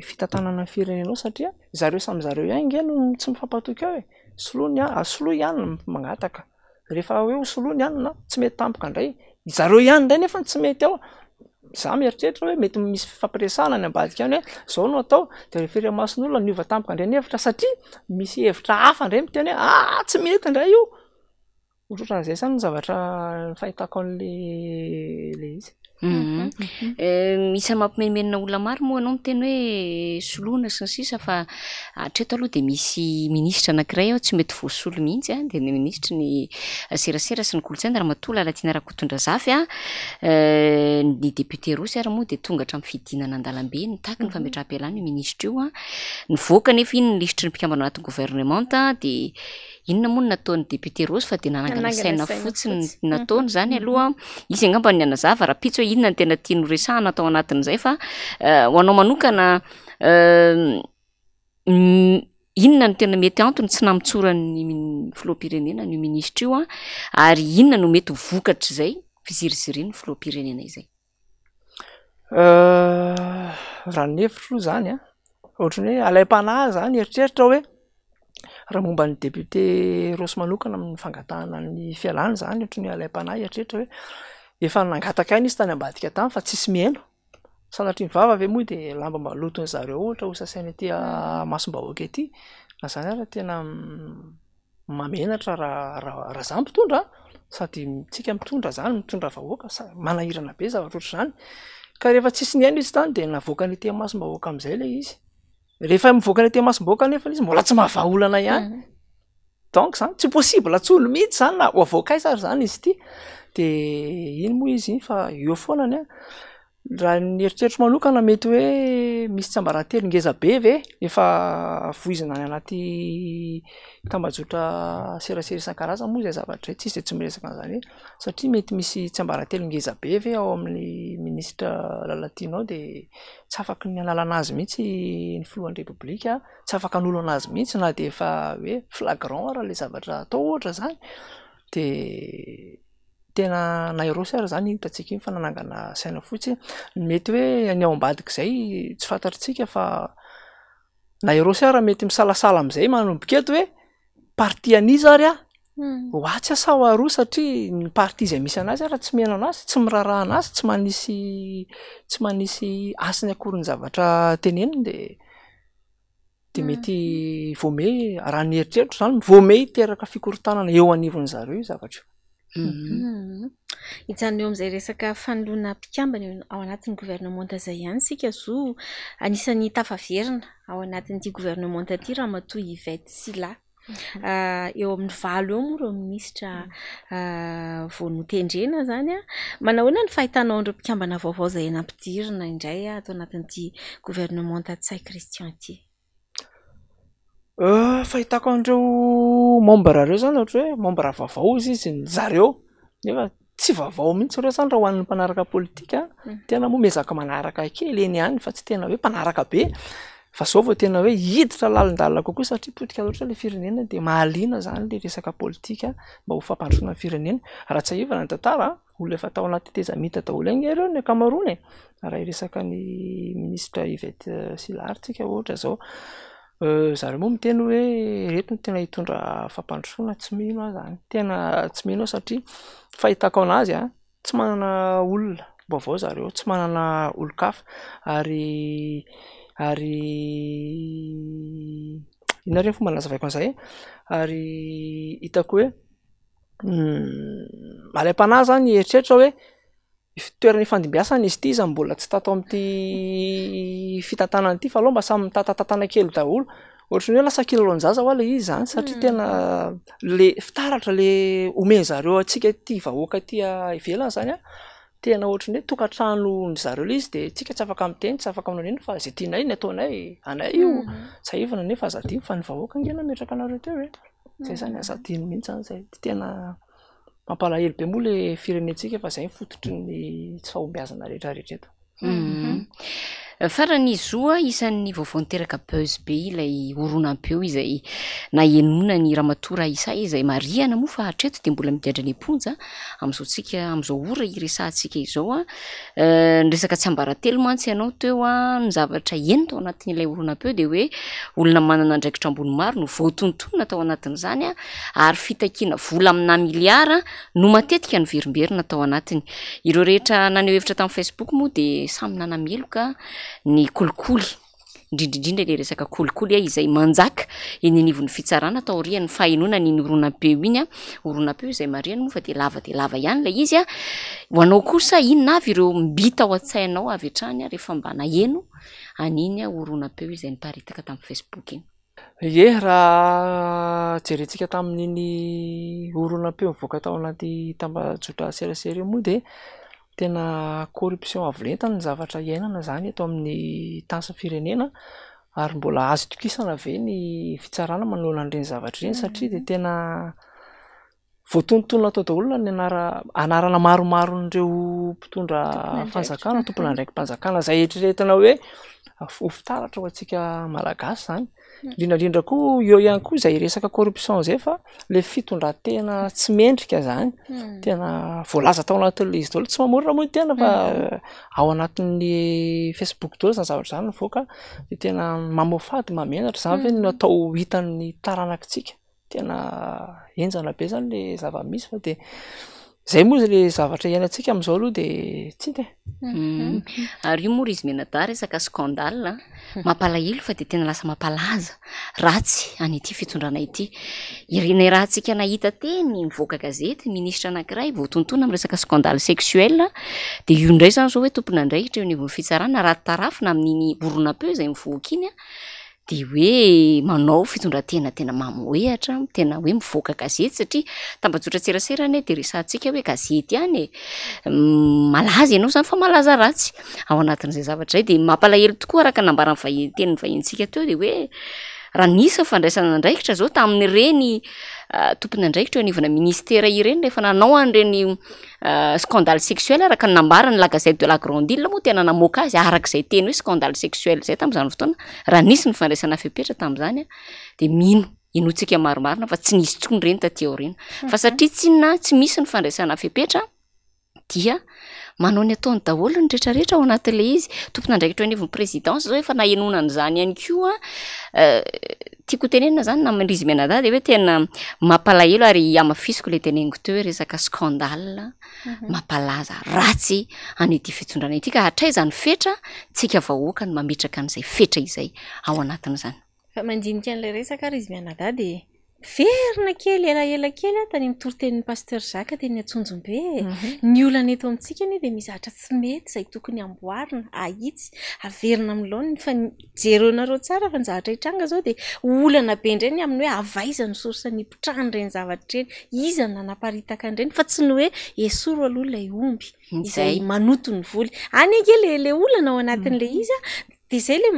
fitantanana ny firenena ao satria zareo samy zareo ihany ange no tsy mifampatoky ao e, soloy ny a- soloy ihany no mangataka. Rehefa hoe ho soloiny anona tsy mety tampoka indray, zareo ihany indray nefa tsy mety ao, za mieritreritra hoe mety misy fifampiresahana any ambadika any hoe zao no atao, de rehefa ery imason'olona niova tampoka indray ny hevitra satria misy hevitra hafa indray miteny hoe ah tsy mety indray io, ohatrohatran'izay zany ny zavatra fahitako an'le le izy. Isan'ny mampimenomenona olona maro moa ianao miteny hoe soloina sy ny sisa fa hatreto aloha dia misy minisitra anankiray ao tsy mety voasolo mihitsy an, dia ny minisitry ny serasera sy ny kolontsaina Ramatoa Lalatiana Rakotondrazafy an, ny député Rossy ary moa dia tonga hatramin'ny fidinana an-dalambe nitaky ny fametraham-pialana io minisitra io an, nivoaka anefa iny ny lisitry ny mpikambana ao anatin'ny governemanta dia Inona moa no nataon'ny député Rose fa dia nanangana saina fotsiny ny nataony izany aloha. Izy angamba no hanazava rahampitso hoe inona no tena tiany horesahana tao anatin'izay fa ho anao manokana inona no tena mety antony tsy namotsoran'ny filoham-pirenena an'io minisitra io ary inona no mety ho vokatr'izay fizirizirian'ny filoham-pirenena izay? Raha ny hevitro aloha zany an, ohatran'ny hoe alaim-panahy zany hieritreritra hoe raha momba ny député Rossy manokana amin'ny fangatahana ny fialany zany ohatran'ny hoe alaim-panahy hieritreritra hoe efa nangataka ihany izy tany ambadika tany fa tsisy mihaino, sanatria ny vava ve moa de lamba maloton'ny zareo ohatra ho sasaina ety imasom-bahoaka ety, na zany ary tena Mahamenatra raha raha za mpitondra an, sady tsika mitondra zany mitondra vahoaka sa- manahirana be zavatra ohatr'izany, ka rehefa tsisy nihaino izy tany de navoakany ety imasom-bahoaka am'zay le izy, rehefa mivoaka ety imasom-bahoaka anefa izy mbola tsy mahavaha olana ihany, donc zany tsy possible intsony mihitsy zany na ho avoaka aiza ary zany izy ity, de iny moa izy iny fa eo foana ny ahy. Raha ny eritreritro manokana mety hoe misy tsiambaratelo ngeza be ve efa voizina any anaty tambajotra serasera isan-karazany moa izay zavatra izay, tsisy dia tsy miresaka an'izany hoe satria mety misy tsiambaratelo ngeza be ve ao amin'ny minisitra Lalatiana ao dia tsy afaky ny hanala an'azy mihitsy ny filohan'ny repoblika, tsy afaka hanolo an'azy mihitsy na dia efa hoe flagrant ary ilay zavatra atao ohatra izany dia. Tena na i Rossy ary zany hitantsika iny fa nanangana saina fotsy, mety hoe ny ao ambadik'izay tsy fantatritsika fa na i Rossy ary mety misalasala am'zay manomboka eto hoe parti an'iza ary aho? Ho atsy aho sa ho aroa satria ny parti izay misy anazy ary tsy miheno anazy, tsy miraharaha anazy, tsy manisy tsy manisy hasiny akory ny zavatra teneniny de de mety vao may raha ny eritreritro zany vao may hiteraka fikorontanana eo anivon'ny zareo io zavatra io. Hijanona eo amin'izay resaka fanoloana mpikambana eo ao anatin'ny governemanta izay ihany isika zo anisan'ny tafaverina ao anatin'ity governemanta ity Ramatoa Yvette Sylla. Eo amin'ny valo eo moa ireo minisitra vao notendrena izany. Manahoana ny fahitanao an'ireo mpikambana vaovao izay nampidirina indray ato anatin'ity governemanta Ntsay Christian ity? Fahitako an'ireo membre ireo izany ohatra hoe membre vaovao hozy izy ny zareo nefa tsy vaovao mihitsy ireo zany raha ho an'ny mpanaraka politika, tena moa miezaka manaraka kely eny ihany fa tsy tena hoe mpanaraka be, fa zao vao tena hoe hiditra lalindalina kokoa satria potika loatra le firenena de mahaliana zany le resaka politika mba ho fampandrosoana ny firenena. Raha tsiahivina ny tantara, olona efa tao anaty tetezamita daholo ange ireo ny ankamaroany e, raha hiresaka ny minisitra Yvette Sylla ary tsika ohatra zao. Zareo moa miteny hoe ireto no tena hitondra fampandrosoana, tsy mino aho zany, tena tsy mino aho satria fahitako anazy an, tsy manana olona vaovao zareo, tsy manana olon-kafa ary ary inona re ny fomba nanazavaiko an'izay e? Ary hitako hoe alaim-panahy zany hieritreritra hoe Toerana ifandimbiasana izy ity, iza no mbola tsy tato amin'ity fitantanana ity fa aleo mba samy mitantatantana kely daholo, ohatran'ny hoe lasa kilalaon-jaza hoa ilay izy zany satria tena le fitaratra le omen-jareo antsika aty vahoaka aty ivelany zany an, tena ohatran'ny hoe tokantranon'ny zareo ilay izy de tsika tsy afaka miteny, tsy afaka manao n'inona fa zay tianay no ataonay, anay io, tsiahivina nefa aza adino fa ny vahoaka ange nametraka anareo teo e, zay zany aza adino mihitsy zany zay, tena. Mampalahelo be moa le firenentsika fa zay ny fototry ny tsy fahombiazana rehetra rehetra eto. Farany zo a, isan'ny vaovao niteraka buzz be ilay horonam-peo izay nahenoana ny ramatoa Raissa izay marihana moa fa hatreto dia mbola migadra any am-ponja amin'izao tsika amin'izao ora iresahantsika izao a. Niresaka tsiambaratelo mantsy ianao teo a, ny zavatra heno tao anatin'ilay horonam-peo dia hoe olona manana andraikitra ambony maro no voatontonona tao anatin'izany a. ary fitakiana vola aminà miliara no matetika niverimberina tao anatiny. Ireo rehetra naneho hevitra tamin'ny Facebook moa dia samy nanameloka ny kolikoly, indrindra indrindra ilay resaka kolikoly izay manjaka eny anivon'ny fitsarana taorian'ny fahenoana an'iny horonam-peo iny, horonam-peo izay marihana moa fa dia lava dia lava ihany ilay izy. Ho anao kosa, inona avy ireo mby tao an-tsainao avy hatrany rehefa mba naheno an'iny horonam-peo izay niparitaka tamin'ny Facebook iny? Ie, raha jerentsika tamin'iny horonam-peo nivoaka tao anaty tambajotra serasera iny moa dia tena corruption avo lenta ny zavatra iainana izany eto amin'ny tany sy ny firenena, ary mbola azo itokisana ve ny fitsarana manoloana an'ireny zavatra ireny satria dia tena Voatonontonona tao daholo ny anara- anarana maromaron'ireo mpitondra fanjakana, tompon'andraiki-panjakana izay eritreretina hoe ho fitaratra ho antsika malagasy izany. Indrindra indrindra koa eo ihany koa izay resaka corruption izay fa le fitondran-tena tsy mendrika izany, tena voalaza tao anatin'ilay izy daholo, tsy mamorona moa ny tena fa ao anatin'ny facebook daholo izany zavatra izany mivoaka de tena mamoafady, mahamenatra, izany ve no atao ho hitan'ny taranakitsika? Tena henjana be zany le zava-misy fa de zay moa le zavatra iainantsika am'zao aloha de tsy hita e. Ary io moa ry izy mianadahy resaka scandale a, mampalahelo fa de tena lasa mampalaza ratsy an'ity fitondrana ity. Ireny rahantsika nahita teny nivoaka gazety minisitra anankiray voatontona amin'ny resaka scandale sexuel de io indray zany zao hoe tompon'andraikitra eo anivon'ny fitsarana raha tarafina amin'iny horonam-peo izay mivoaka iny a, dia hoe manao fitondran-tena tena mamohehatra, tena hoe mivoaka gazety satria tambajotran-tserasera anie dia resahantsika hoe gazety ihany e, malaza ianao izany fa malaza ratsy ao anatin'izay zavatra izay, dia mampalahelo tokoa araka ny nambaran'ny vahiny tenin'ny vahinintsika teo dia hoe raha nisy ny fandraisana andraikitra izao tamin'ireny tompon'andraikitra eo anivona ministera ireny rehefa nanao an'ireny Scandale sexuel araka ny nambaran'ny la gazette de la grande ile moa tena namoaka azy araka izay teny hoe scandale sexuel izay tamin'izany fotoana, raha nisy ny fandraisana fepetra tamin'izany dia mino. Inoantsika marimarina fa tsy nisy intsony ireny taty aoriana. Fa satria tsinona tsy misy ny fandraisana fepetra dia manao ny ataony daholo ny rehetrarehetra ao anatin'ilay izy. Tompon'andraikitra eo anivon'ny présidence izao efa nahenoana an'izany ihany koa. Tiako ho tenenina izany naman'i Rizy Mianadahy dia hoe tena mampalahelo ary hamafisiko ilay teneniko teo hoe resaka scandale mampalaza ratsy an'ity fitondrana ity ka hatraiza ny fetra, tsika vahoaka no mametraka an'izay fetra izay ao anatin'izany. Fa mandinika an'ilay resaka ary izy mianadahy dia miverina kely elaela kely aho tany amin'ny toritenin'ny Pasteur Jacques teny Antsonjombe e. Ny olana eto amintsika anie dia misy zavatra tsy mety izay tokony amboarina, ahitsy, averina amin'ny laoniny fa ny jerenareo tsara fa ny zavatra hitranga izao dia olana be indray ny amin'ny hoe avy aiza ny source nipotrahan'ireny zavatra ireny, iza no nanaparitaka an'ireny fa tsy ny hoe esory aloha ilay omby izay manoto ny voly. Any ange ilay olana ao anatin'ilay izy an, Dia izay ilay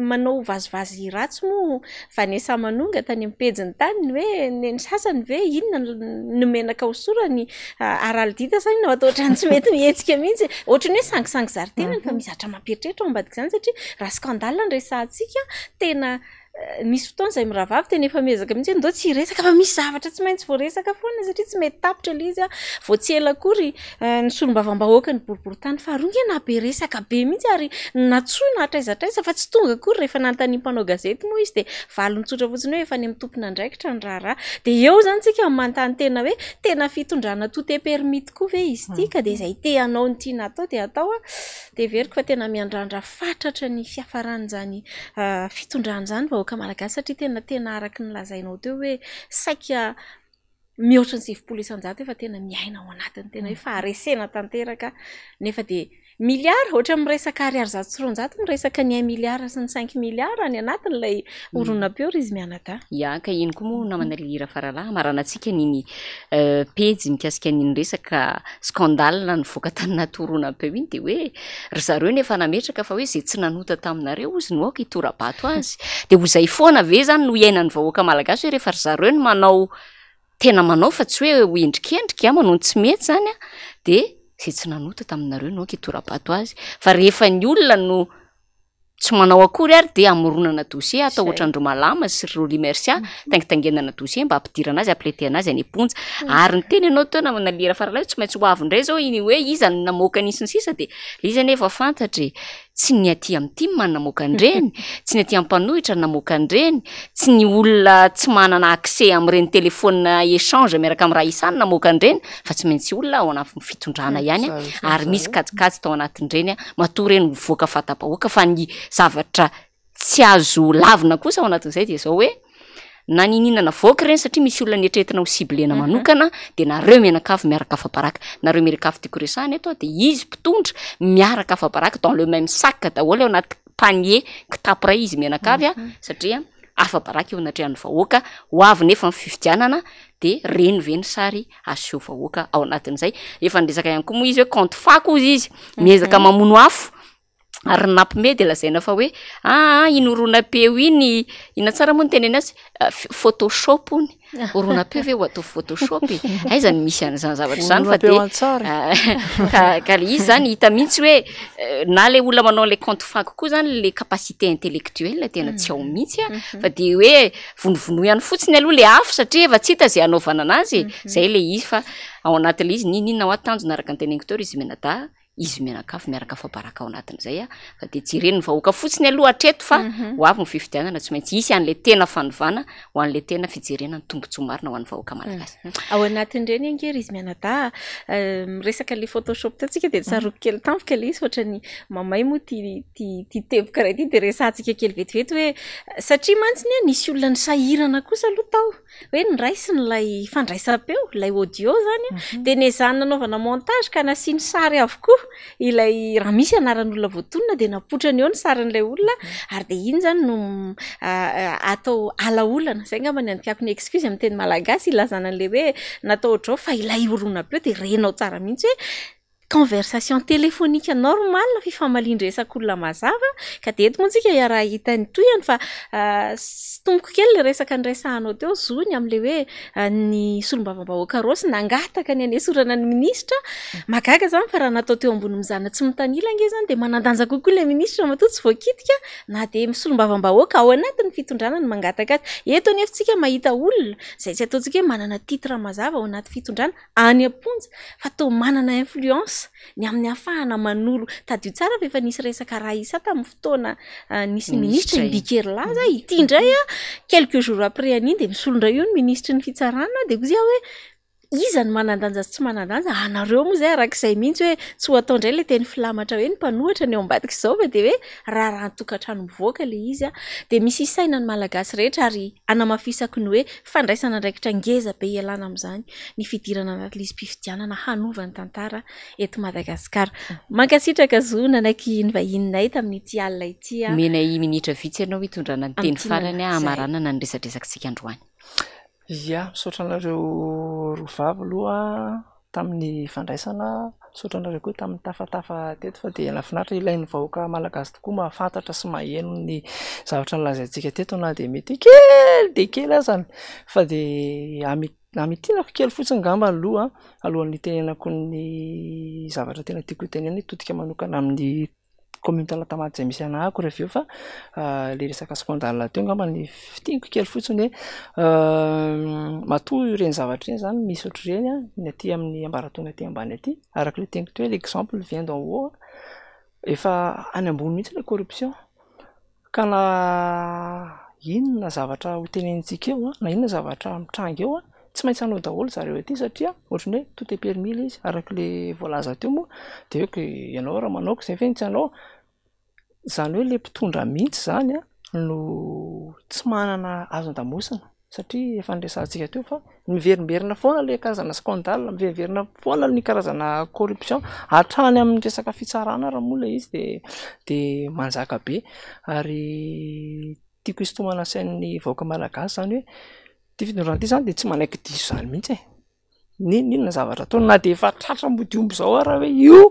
manao vazivazy ratsy moa Vanessa Manonga tany amin'ny pejiny tany ny hoe ny ny sasany ve inona no menaka hosorany Haraldita sa inona fa toa ohatran'ny tsy mety mihetsika mihitsy. Ohatran'ny hoe sangisangy zary tenany fa misy zavatra mampieritreritra ao ambadik'izany satria raha scandale no resahantsika tena Misy fotoana izay mirahavavy tena efa miezaka mihitsy hoe ndao tsy hiresaka fa misy zavatra tsy maintsy voaresaka foana satria tsy mety tapitra ilay izy. Vao tsy ela akory ny solombavambahoaka ny boriborintany faharoa nge nahabe resaka be mihitsy ary nantsoina hatraiza hatraiza fa tsy tonga akory rehefa nanontanian'ny mpanao gazety moa izy dia valiny tsotra fotsiny hoe efa any amin'ny tompon'andraikitra ny raharaha. Dia eo izany tsika manontany tena hoe tena fitondrana tout est permis tokoa ve izy ity ka dia izay te hanao ny tiana atao dia atao. Dia heveriko fa tena miandrandra fatratra ny fiafaran'izany fitondrana izany vahoaka malagasy satria tena tena araka ny lazainao teo hoe saika mihoatra ny 90% efa tena miaina ao anatin'ny tena hoe faharesena tanteraka nefa dia milliard ohatra miresaka ariary 200 miresaka ny un milliard sy ny cinq milliard any anatin'ilay horonam-peo ry izy mianadahy. Ya, ka iny koa moa namana Lily Rafaralahy hamaranantsika an'iny pejy mikasika an'iny resaka scandale nivoaka tany anaty horonam-peo iny dia hoe ry zareo no efa nametraka fa hoe izay tsy nanota taminareo hozy no aoka hitora-bato azy. Dia ho izay foana ve izany no iainan'ny vahoaka malagasy hoe rehefa ry zareo no manao tena manao fa tsy hoe ho endrikendrika, manao ny tsy mety izany an, dia izay tsy nanota taminareo no aoka hitora-bato azy. Fa rehefa ny olona no Tsy manao akory ary dia hamoronana dossier atao ohatran-dry Malama sy ry Rolly Mercia, taingitaingenana dossier mba hampidirana azy, hampilentehana azy any am-ponja. Ary niteny ianao teo namana Lira Faralahy hoe tsy maintsy ho avy indray izao iny hoe iza no namoaka an'iny sy ny sisa dia ilay izy anie efa fantatra e! Tsy ny aty amin'ny tim no namoaka an'ireny, tsy ny aty amin'ny mpanohitra no namoaka an'ireny, tsy ny olona tsy manana accès amin'ireny téléphone échange miaraka amin'ny Raissa no namoaka an'ireny fa tsy maintsy olona ao anatin'ny fitondrana ihany ary misy kajikajy tao anatin'ireny matoa ireny mivoaka fanta-bahoaka fa ny zavatra tsy azo lavina kosa ao anatin'izay dia izao hoe na niniana navoaka ireny satria misy olona neritreretina ho ciblena manokana dia nareo mianakavy miaraka afa-baraka, nareo mianakavy tiako resahana eto dia izy mpitondra miaraka afa-baraka dans le même sac daholo ao anaty panier kitapo iray izy mianakavy a satria afa-baraka eo anatrehan'ny vahoaka, ho avy nefa ny fifidianana de reny ve ny sary aseho vahoaka ao anatin'izay, efa niresaka ihany koa moa izy hoe compte fako hozy izy, miezaka mamono afo ary ny nampime de lazaina fa hoe aa iny horonam-peo iny, inona tsara moa ny teneny azy, photoshop hono, horonam-peo ve ho atao photoshop e? Aiza no misy an'izany zavatra izany fa de Horonam-peo an-tsary. ka ka le izy zany hita mihitsy hoe na le olona manao an'le compte fako koa zany le capacité intellectuelle tena tsy ao mihitsy a, fa de hoe vonovonoy ihany fotsiny aloha le afo satria efa tsy hita zay hanaovana anazy e, zay le izy fa ao anatin'le izy n'inon'inona hoa tanjona araka ny teneniko teo ry izy mianadahy izy mianakavy miaraka afa-baraka ao anatin'izay a, fa de jeren'ny vahoaka fotsiny aloha hatreto fa ho avy ny fifidianana tsy maintsy hisy an'le tena fanovana ho an'le tena fijerena ny tombontsoa marina ho an'ny vahoaka malagasy. Ao anatin'ireny ange ry izy mianadahy a, miresaka le photoshop teo tsika de tsaroako kely tampoka le izy fa ohatran'ny mamay moa ty ty ty teboka iray ty de resahantsika kely vetivety hoe satria mantsy anie nisy olona nisahirana kosa aloha tao. hoe noraisiny ilay fandraisam-peo, ilay audio izany an, dia nezahany nanaovana montage ka nasiany sary avokoa ilay, raha misy anaran'olona voatonona dia napotrany eo ny sarin'ilay olona ary dia iny izany no atao ala-olana, izay angamba no andikako ny excuse amin'ny teny malagasy ilazana an'ilay hoe natao ohatr'izao fa ilay horonam-peo dia renao tsara mihitsy hoe. Conversation téléphonique normale, fifamalian-dresak'olona mazava, ka dia eto moa tsika hiaraha-hahita ny tohiny fa sintomiko kely ilay resaka niresahanao teo Zo ny amin'ilay hoe ny solombavambahoaka Rossy nangataka ny hanesorana ny minisitra. Mahagaga izany fa raha natao teo ambony mizana tsy mitanila ange izany dia manan-danja kokoa ilay minisitra matoa tsy voakitika na dia solombavambahoaka ao anatin'ny fitondrana no mangataka azy. Eto anefa tsika mahita olona izay tsy ataontsika hoe manana titre mazava ao anaty fitondrana any am-ponja fa toa manana influence ny amin'ny hahafahana manolo. Tadidio tsara fa efa nisy resaka Raissa tamin'ny fotoana nisy minisitra Imbiky Herilaza, ity indray quelques jours après an'iny dia misolo indray io ny minisitry ny fitsarana dia hoy aho hoe iza no manan-danja sy tsy manan-danja, anareo moa izay arak'izay mihitsy hoe tsy ho atao indray ilay teny filamatra hoe ny mpanohitra ny ao ambadik'izao fa dia hoe raharahan-tokantrano mivoaka ilay izy dia misy isaina ny Malagasy rehetra ary hanamafisako ny hoe fandraisana andraikitra ngeza be ialana amin'izany ny fidirana anaty lisi-pifidianana hanova ny tantara eto Madagasikara. Mankasitraka Zo nanaiky ny vahininay tamin'ity alina ity. Omenay minitra vitsy ianao hitondrana ny teny farany hamaranana ny resadresakitsika androany. Ia, misaotra anareo roa vavy aloha tamin'ny fandraisana, misaotra anareo koa tamin'ny tafatafa teto fa dia nahafinaritra, ilain'ny vahoaka malagasy tokoa mahafantatra sy maheno ny zavatra nolazaintsika teto na dia mety kely dia kely azany fa dia Hamintinako kely fotsiny angamba aloha alohan'ny hitenenako ny zavatra tena tiako hotenenina, hitodika manokana amin'ny commune Talatamaty izay misy anah ako rehefa avy eo fa ilay resaka scandale teo angamba ny fintiniko kely fotsiny hoe matoa ireny zavatra ireny izany misy ohatr'ireny an, ny aty amin'ny ambaratonga aty ambany aty, araka ilay teniko teo hoe l'exemple vient d'en haut, efa any ambony mihitsy ilay corruption. Ka na inona zavatra ho tenenintsika eo an, na inona zavatra mitranga eo an, tsy maintsy hanao daholo zareo aty satria ohatran'ny hoe tout est permis ilay izy, araka ilay voalaza teo moa, dia hoe ianao raha manao koa izay ve no tsy hanao? Izany hoe ilay mpitondra mihitsy izany an no tsy manana hazon-damosina. Satria efa niresahantsika teo fa miverimberina foana ilay karazana scandale, miverimberina foana ny karazana corruption, hatrany amin'ny resaka fitsarana ary moa ilay izy dia dia manjaka be. Ary tiako hisintomana sain'ny vahoaka malagasy izany hoe ity fitondrana ity izany dia tsy manaiky diso izany mihitsy e. N'inon'inona zavatra ataony na dia efa tratra mody omby izao ary hoe io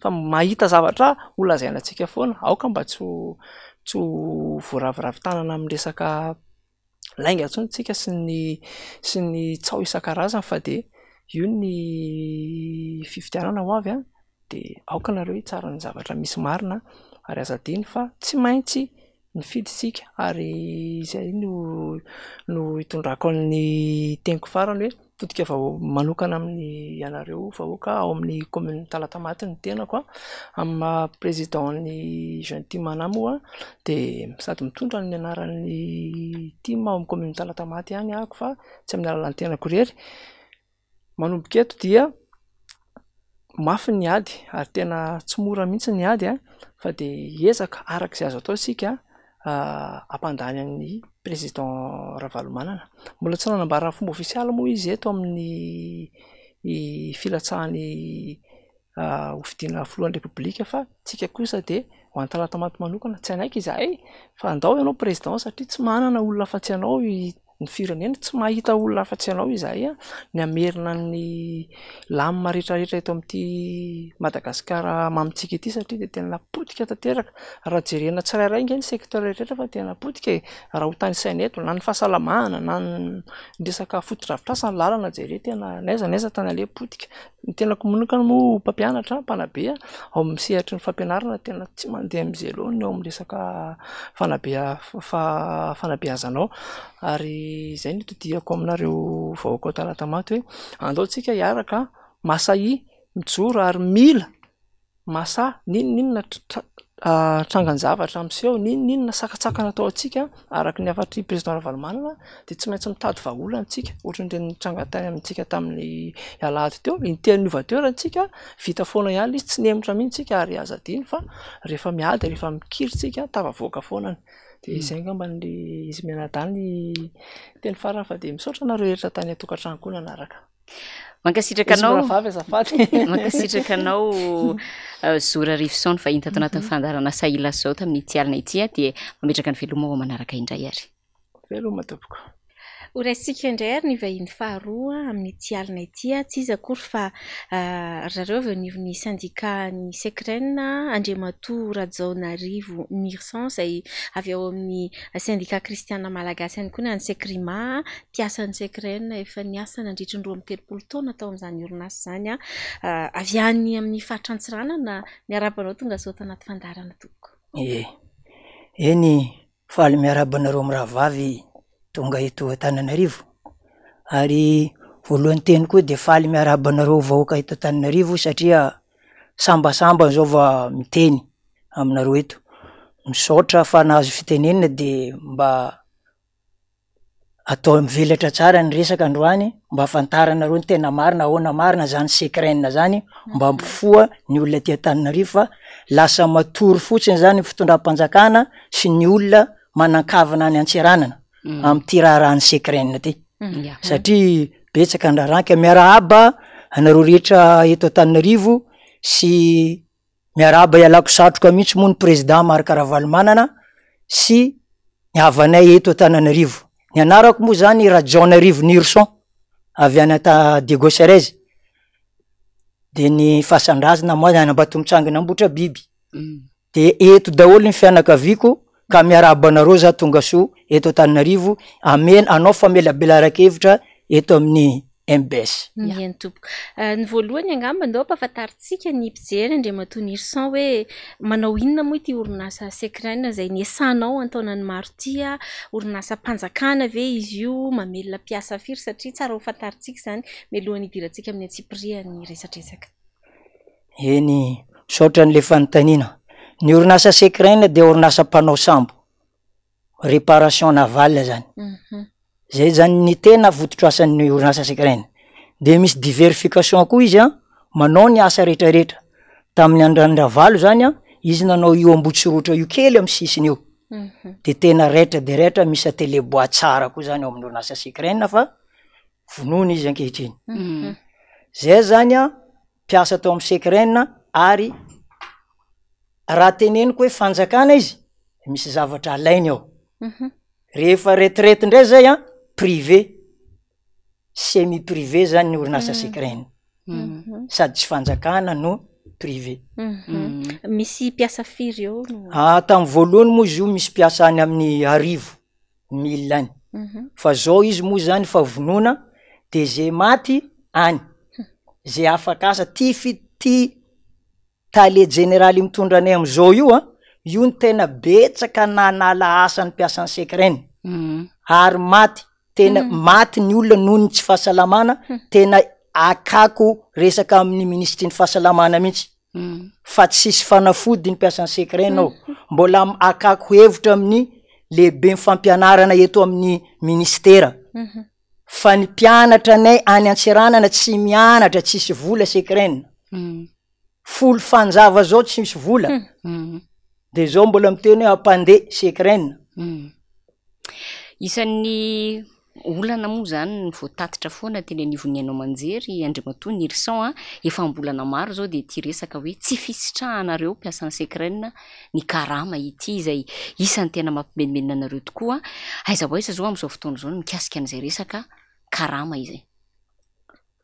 fa mahita zavatra ho lazaina antsika foana, aoka mba tsy ho tsy ho voaraviravy tanana amin'ny resaka lainga intsony tsika sy ny sy ny tsaho isan-karazany fa dia io ny fifidianana ho avy an, dia aoka nareo hitsara ny zavatra misy marina ary aza adino fa tsy maintsy mifidy isika ary izay no no hitondrako ny teniko farany hoe Mitodika vao manokana amin'ny ianareo vahoaka ao amin'ny commune Talatamaty ny tenako a, amin'ny maha président ny jeune team anah moa dia sady mitondra ny anaran'ny team ao amin'ny commune Talatamaty ihany aho fa tsy amin'ny alalan'ny tenako irery. Manomboka eto dia mafy ny ady ary tena tsy mora mihitsy ny ady a, fa dia hiezaka araka izay azo atao isika hampandany an'ny président Ravalomanana. Mbola tsy nanambara fomba ofisialy moa izy eto amin'ny filatsahany hofidiana filohan'ny repoblika fa tsika kosa dia ho an'i Talatamaty manokana tsy hanaiky izahay fa andao ianao président satria tsy manana olona afa-tsy anao ny firenena, tsy mahita olona afa-tsy ianao izahay ny hamerina ny lamina rehetrarehetra eto amin'ity Madagasikara mamintsika ity satria dia tena potika tanteraka. Raha jerena tsirairay ange ny secteur rehetrarehetra fa tena potika e, raha ho tanisaina eto na ny fahasalamana na ny resaka fotodrafitrasa, ny lalana jereo tena n'aiza n'aiza tany aleha potika. Ny tenako manokana moa mpampianatra, mpanabe ao amin'ny sehatry ny fampianarana tena tsy mandeha amin'izay loatra ny eo amin'ny resaka fanabeazana ao ary izay no itodihako aminareo vahoaka ao Talatamaty hoe andao tsika hiaraka masahia mijoro ary mila masaha n'inon'inona trangan-javatra miseho, n'inon'inona sakantsakana atao antsika araka ny hafatr'i président Ravalomanana dia tsy maintsy mitady vahaolana isika, ohatran'ireny nitranga tany amintsika tamin'ny alahady teo, intelo niova toerana isika, vita foana ihany ilay izy, tsy nihemotra mihitsy isika ary aza adino fa rehefa miady, rehefa mikiry isika tafavoaka foana, dia izay angamba ny izy mianadahy ny teny farany fa dia misaotra anareo rehetra tany an-tokantrano koa nanaraka. Mankasitraka anao. Vavy azafady. Mankasitraka anao euh, Zora Rivson fa hita ato anatin'ny mhm. fandaharana Sahila zao tamin'ity alina ity dia mametraka ny veloma ho manaraka indray ary. Veloma tompoko. Ho raisintsika indray ary ny vahiny faharoa amin'ity alina ity, tsy iza akory fa ry zareo avy eo anivon'ny syndicat-n'ny Secren, Andriamatoa Rajaonarivo Nirson izay avy ao amin'ny sendika kristiana malagasy ihany koa na ny Secrima, mpiasan'ny Secren efa niasa nandritry ny 32 taona tao amin'izany orinasa izany, avy any amin'ny faritra Antsiranana. Miarahaba anao tonga soa ato anaty fandaharana tompoko. Ie, eny faly miarahaba anareo mirahavavy tonga eto Antananarivo ary voalohany teny koa dia faly miarahaba anareo vahoaka eto Antananarivo satria sambasambany zao va miteny aminareo eto, misaotra fa nahazo fitenenana de mba atao mivelatra tsara ny resaka androany mba ahafantaranareo ny tena marina ahoana marina zany secren zany mba hampifoha ny olona aty Antananarivo fa lasa matory fotsiny zany ny fitondram-panjakana sy ny olona manan-kavana any Antsiranana amin'ity raharahan'ny secren ty satria betsaka ny raharaha ka miarahaba anareo rehetra eto Antananarivo sy Miarahaba ialako satroka mihitsy moa ny président Marc Ravalomanana sy ny havanay eto Antananarivo. Ny anarako moa zany Rajaonarivo Nirson avy any Anta Diego Suarez. De ny fasan-drazana moa any Ambatomitsangana Ambohitrabiby. De eto daholo ny fianakaviako ka miarahaba anareo za tonga soa eto Antananarivo amena anao famelabelaran-kevitra eto amin'ny mbs. Eny tompoko. Ny voalohany angamba ndao ampahafantarintsika ny mpijery Andriamatoa Nirson hoe manao inona moa ity orinasa Secren izay niasanao an-taonany maro ity, orinasam-panjakana ve izy io, mamelona mpiasa firy satria tsara ho fantarintsika izany mialohan'ny hidirantsika amin'ny antsipirihan'ny resadresaka. Eny, misaotra an'ilay fanontaniana. Ny orinasa Secren dia orinasa mpanao sambo, réparation navale zany. Zay zany ny tena fototr'asan'ny orinasa Secren. De misy diversification koa izy an, manao ny asa retraretra. Tamin'ny andron'i Ravalo zany an, izy nanao io Ambohitsorohitra io kely amin'ny sisiny io. De tena raitra de raitra, misy atelier bois tsara koa zany ao amin'ny orinasa Secren fa vonoina izy ankehitriny. Zay zany an, mpiasa tao amin'ny Secren ary raha teneniko hoe fanjakana izy, misy zavatra alainy ao. Rehefa retraite indray zay an, privé, semi privé zany ny orinasa Secren, sady tsy fanjakana no privé. Misy mpiasa firy eo no? Ah, tamin'ny voalohany moa izy io misy mpiasa any amin'ny arivo, mille any, fa zao izy moa zany fa vonona de ze maty any, ze afaka asa, ty fi- ty tale jeneraly mitondra anay am'zao io an, io no tena betsaka nanala asa ny mpiasan'ny Secren, ary maty, tena maty ny olona noho ny tsy fahasalamana, tena akako resaka amin'ny minisitry ny fahasalamana mihitsy, fa tsisy fanafody ny mpiasan'ny Secren ao, mbola akako hevitra amin'ny lehiben'ny fampianarana eto amin'ny ministera, fa ny mpianatra anay any Antsiranana tsy mianatra, tsisy vola Secren. Folo fanjava zao tsy misy vola de zao mbola miteny hoe ampandeha secren. Isan'ny olana moa zany ny voatatitra foana teny anivon'ny haino aman-jery Andriamatoa Nilson a, efa am-bolana maro izao dia ity resaka hoe tsy fisitrahanareo mpiasan'ny Secren ny karama ity izay isan'ny tena mampimenomenona anareo tokoa. Aiza ho aiza izao amin'izao fotoana izao ny mikasika an'izay resaka karama izay?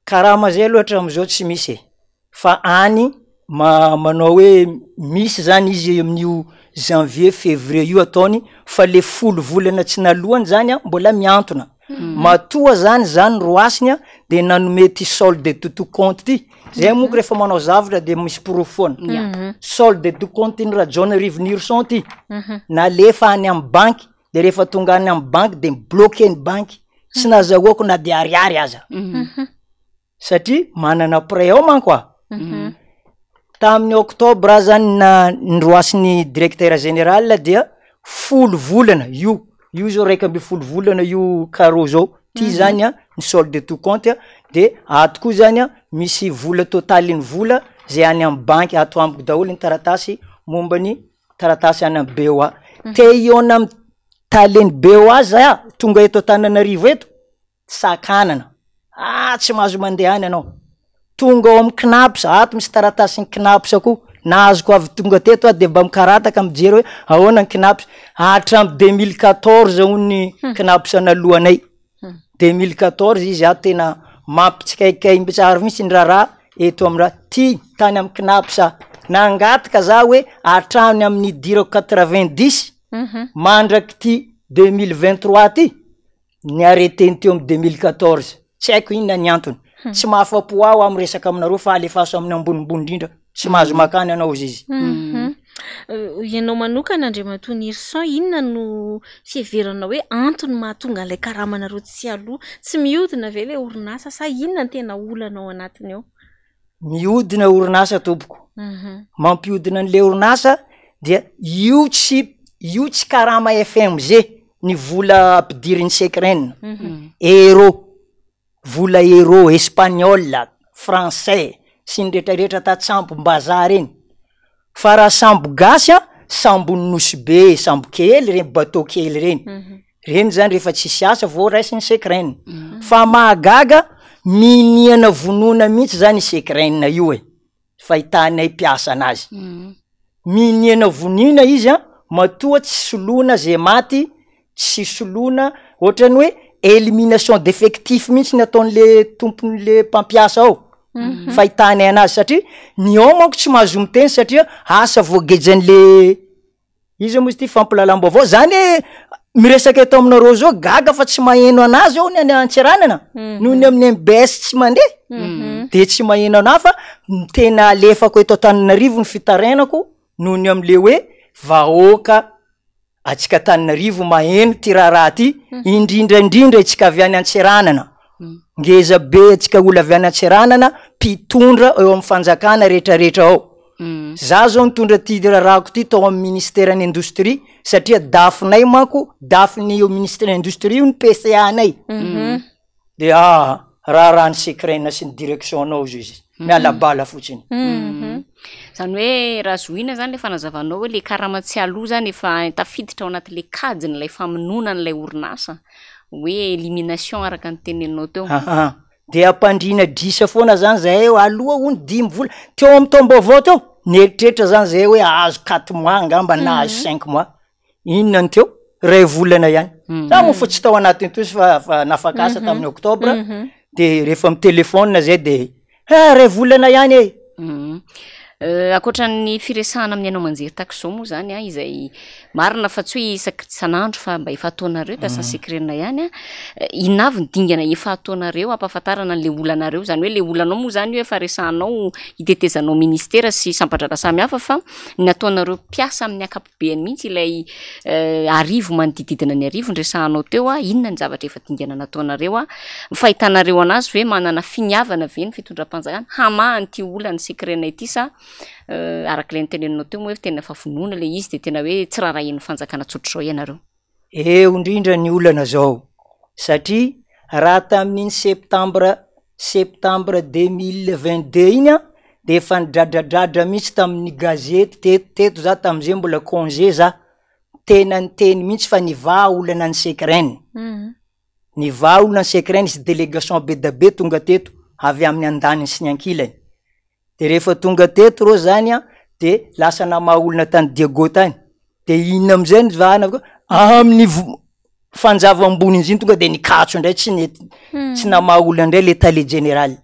Karama zay aloha hatramin'izao tsy misy e, fa any ma- manao hoe misy zany izy amin'io janvier fevrier io ataony fa le folo volana tsy nalohany zany an mbola mihantona, matoa zany zany roasiny an de nanome ty solde de tout compte ty, zay monko rehefa manao zavatra de misy porofo foana, solde de tout compte ny Rajaonarivo Nirson ty, nalefa any amy banky de rehefa tonga any amy banky de mi-bloquer ny banky, tsy nazahoako na de ariary aza satria manana prêt ao manko aho tamin'ny octobre aho zany na noroasin'ny directeur général dia folo volana io io zao 11 volana io carreau zao ty zany a ny solde de tout compte a de ato koa zany a misy vola totalin'ny vola zay any amy banky ato amiko daholo ny taratasy momba ny taratasy any amy BOA te hihaona amy talen'ny BOA za tonga eto Antananarivo eto sakanana ah tsy mahazo mandeha any ianao tonga ao amin'ny CNAPS ato misy taratasin'ny CNAPS koa nahazoko avy tonga teto aho de mba mikarataka mijery hoe ahoana ny CNAPS hatramin'ny 2014 hono ny CNAPS naloanay. 2014 izy ato tena mampitsikaikay tsara mihitsy ny raharaha eto amin'ny raha ty tany amin'ny CNAPS nangataka za hoe hatrany amin'ny nidirako 90 mandrak'ity 2023 ty ny arrêté-ny teo amin'ny 2014 tsy haiko inona ny antony tsy mahafa-po aho aho miresaka aminareo fa alefaso amin'ny ambonimbony indrindra tsy mahazo makany anao izy izy mhm. euh, ianao manokana Andriamatoa Nirson inona no fiheveranao hoe antony mahatonga an'ilay karamanareo tsy aloha tsy mihodina ve ilay orinasa sa inona ny tena olana ao anatiny ao Mihodina orinasa tompoko. Mampihodina an'le orinasa dia io tsy io tsy karama FMG ny vola ampidirin'ny Secren. Euro, vola euro, espagnol, français sy ny retraretra tatsambom-bazaha reny. Fa raha sambo gasy an, sambon'ny Nosy Be, sambo kely reny, bateau kely reny. Reny zany rehefa tsisy asa vao raisin'ny Secren. Fa mahagaga, miniana vonoina mihitsy zany i Secren io e, fahitanay mpiasa anazy. Miniana vonoina izy an, matoa tsy soloina ze maty, tsy soloina, ohatran'ny hoe elimination d'effectif mihitsy ny ataon'le tompon'le mpampiasa ao, fahitanay anazy satria ny ao manko tsy mahazo miteny satria asa voagejan'le iza moa izy ty fampilalam-baovao zany hoe miresaka eto aminareo zao gaga fa tsy maheno anazy ao ny any Antsiranana noho ny amin'ny MBS tsy mandeha de tsy maheno anahy fa ny tena alefako eto Antananarivo ny fitarainako noho ny am'le hoe vahoaka Atsika Antananarivo maheno ty raharaha ty, indrindra indrindra itsika avy any Antsiranana, ngeza be atsika olo avy any Antsiranana mpitondra eo amin'ny fanjakana retraretra ao. Za zao nitondra ty raharahako ty tao amin'ny ministeran'ny indostria satria dafinay manko, dafin'ny eo ministeran'ny indostria io ny PCA anay. De aa raharahan'ny secrena sy ny direction nao zao izy, miala bala fotsiny. Zany hoe raha zohiana zany le fanazavanao hoe le karama tsy aloa zany efa tafiditra ao anatin'le kajin'ilay famonoana an'ilay orinasa, hoe elimination araka ny teneninao teo. Aha, de ampandriana drisa foana zany zahay eo, aloha hono dimy vola, teo amin'ny taom-baovao teo, nieritreritra zany zahay hoe hahazo quatre mois angamba na hahazo cinq mois, Inona no teo? Iray volana ihany. Za moa fa tsy tao anatin'ny tosy fa fa nafaka asa tamin'ny octobre de rehefa mi-téléphone zay de ah iray volana ihany e. Ankoatra ny firesahana amin'ny haino aman-jery tahaka izao moa izany an, izay marina fa tsy hoe isaky isan'andro fa mba efa ataonareo mpiasan'ny Secren ihany an, inona avy ny dingana efa ataonareo hampahafantarana an'ilay olanareo? Izany hoe ilay olanao moa izany io efa resahanao hitetezanao ministera sy sampan-draharaha samihafa fa ny ataonareo mpiasa amin'ny ankapobeny ankapobeny mihitsy ilay arivo manodidididina ny arivo niresahanao teo a, inona ny zavatra efa dingana nataonareo a, ny fahitanareo anazy ve manana finiavana ve ny fitondram-panjakana hamaha an'ity olan'ny secret-na ity sa araka ilay noteneninao teo moa hoe tena efa vonoina ilay izy dia tena hoe tsy raharahian'ny fanjakana tsotr'izao ianareo. Eo indrindra ny olana zao satria raha tamin'iny septembre septembre 2022 iny an de efa nidradradradra mihitsy tamin'ny gazety teto teto za tam'zay mbola congé za, tena niteny mihitsy fa nivaha olana ny secren, nivaha olana ny secren nisy délégation be da be tonga teto avy amin'ny andaniny sy ny ankilany, de rehefa tonga teto reo zany an de lasa namaha olona tany Diego tany, de inona amizay ny vahana avy eo, amin'ny vo- fanjava ambony izy iny tonga de nikatso indray tsy nety, tsy namaha olona indray le tale jeneraly,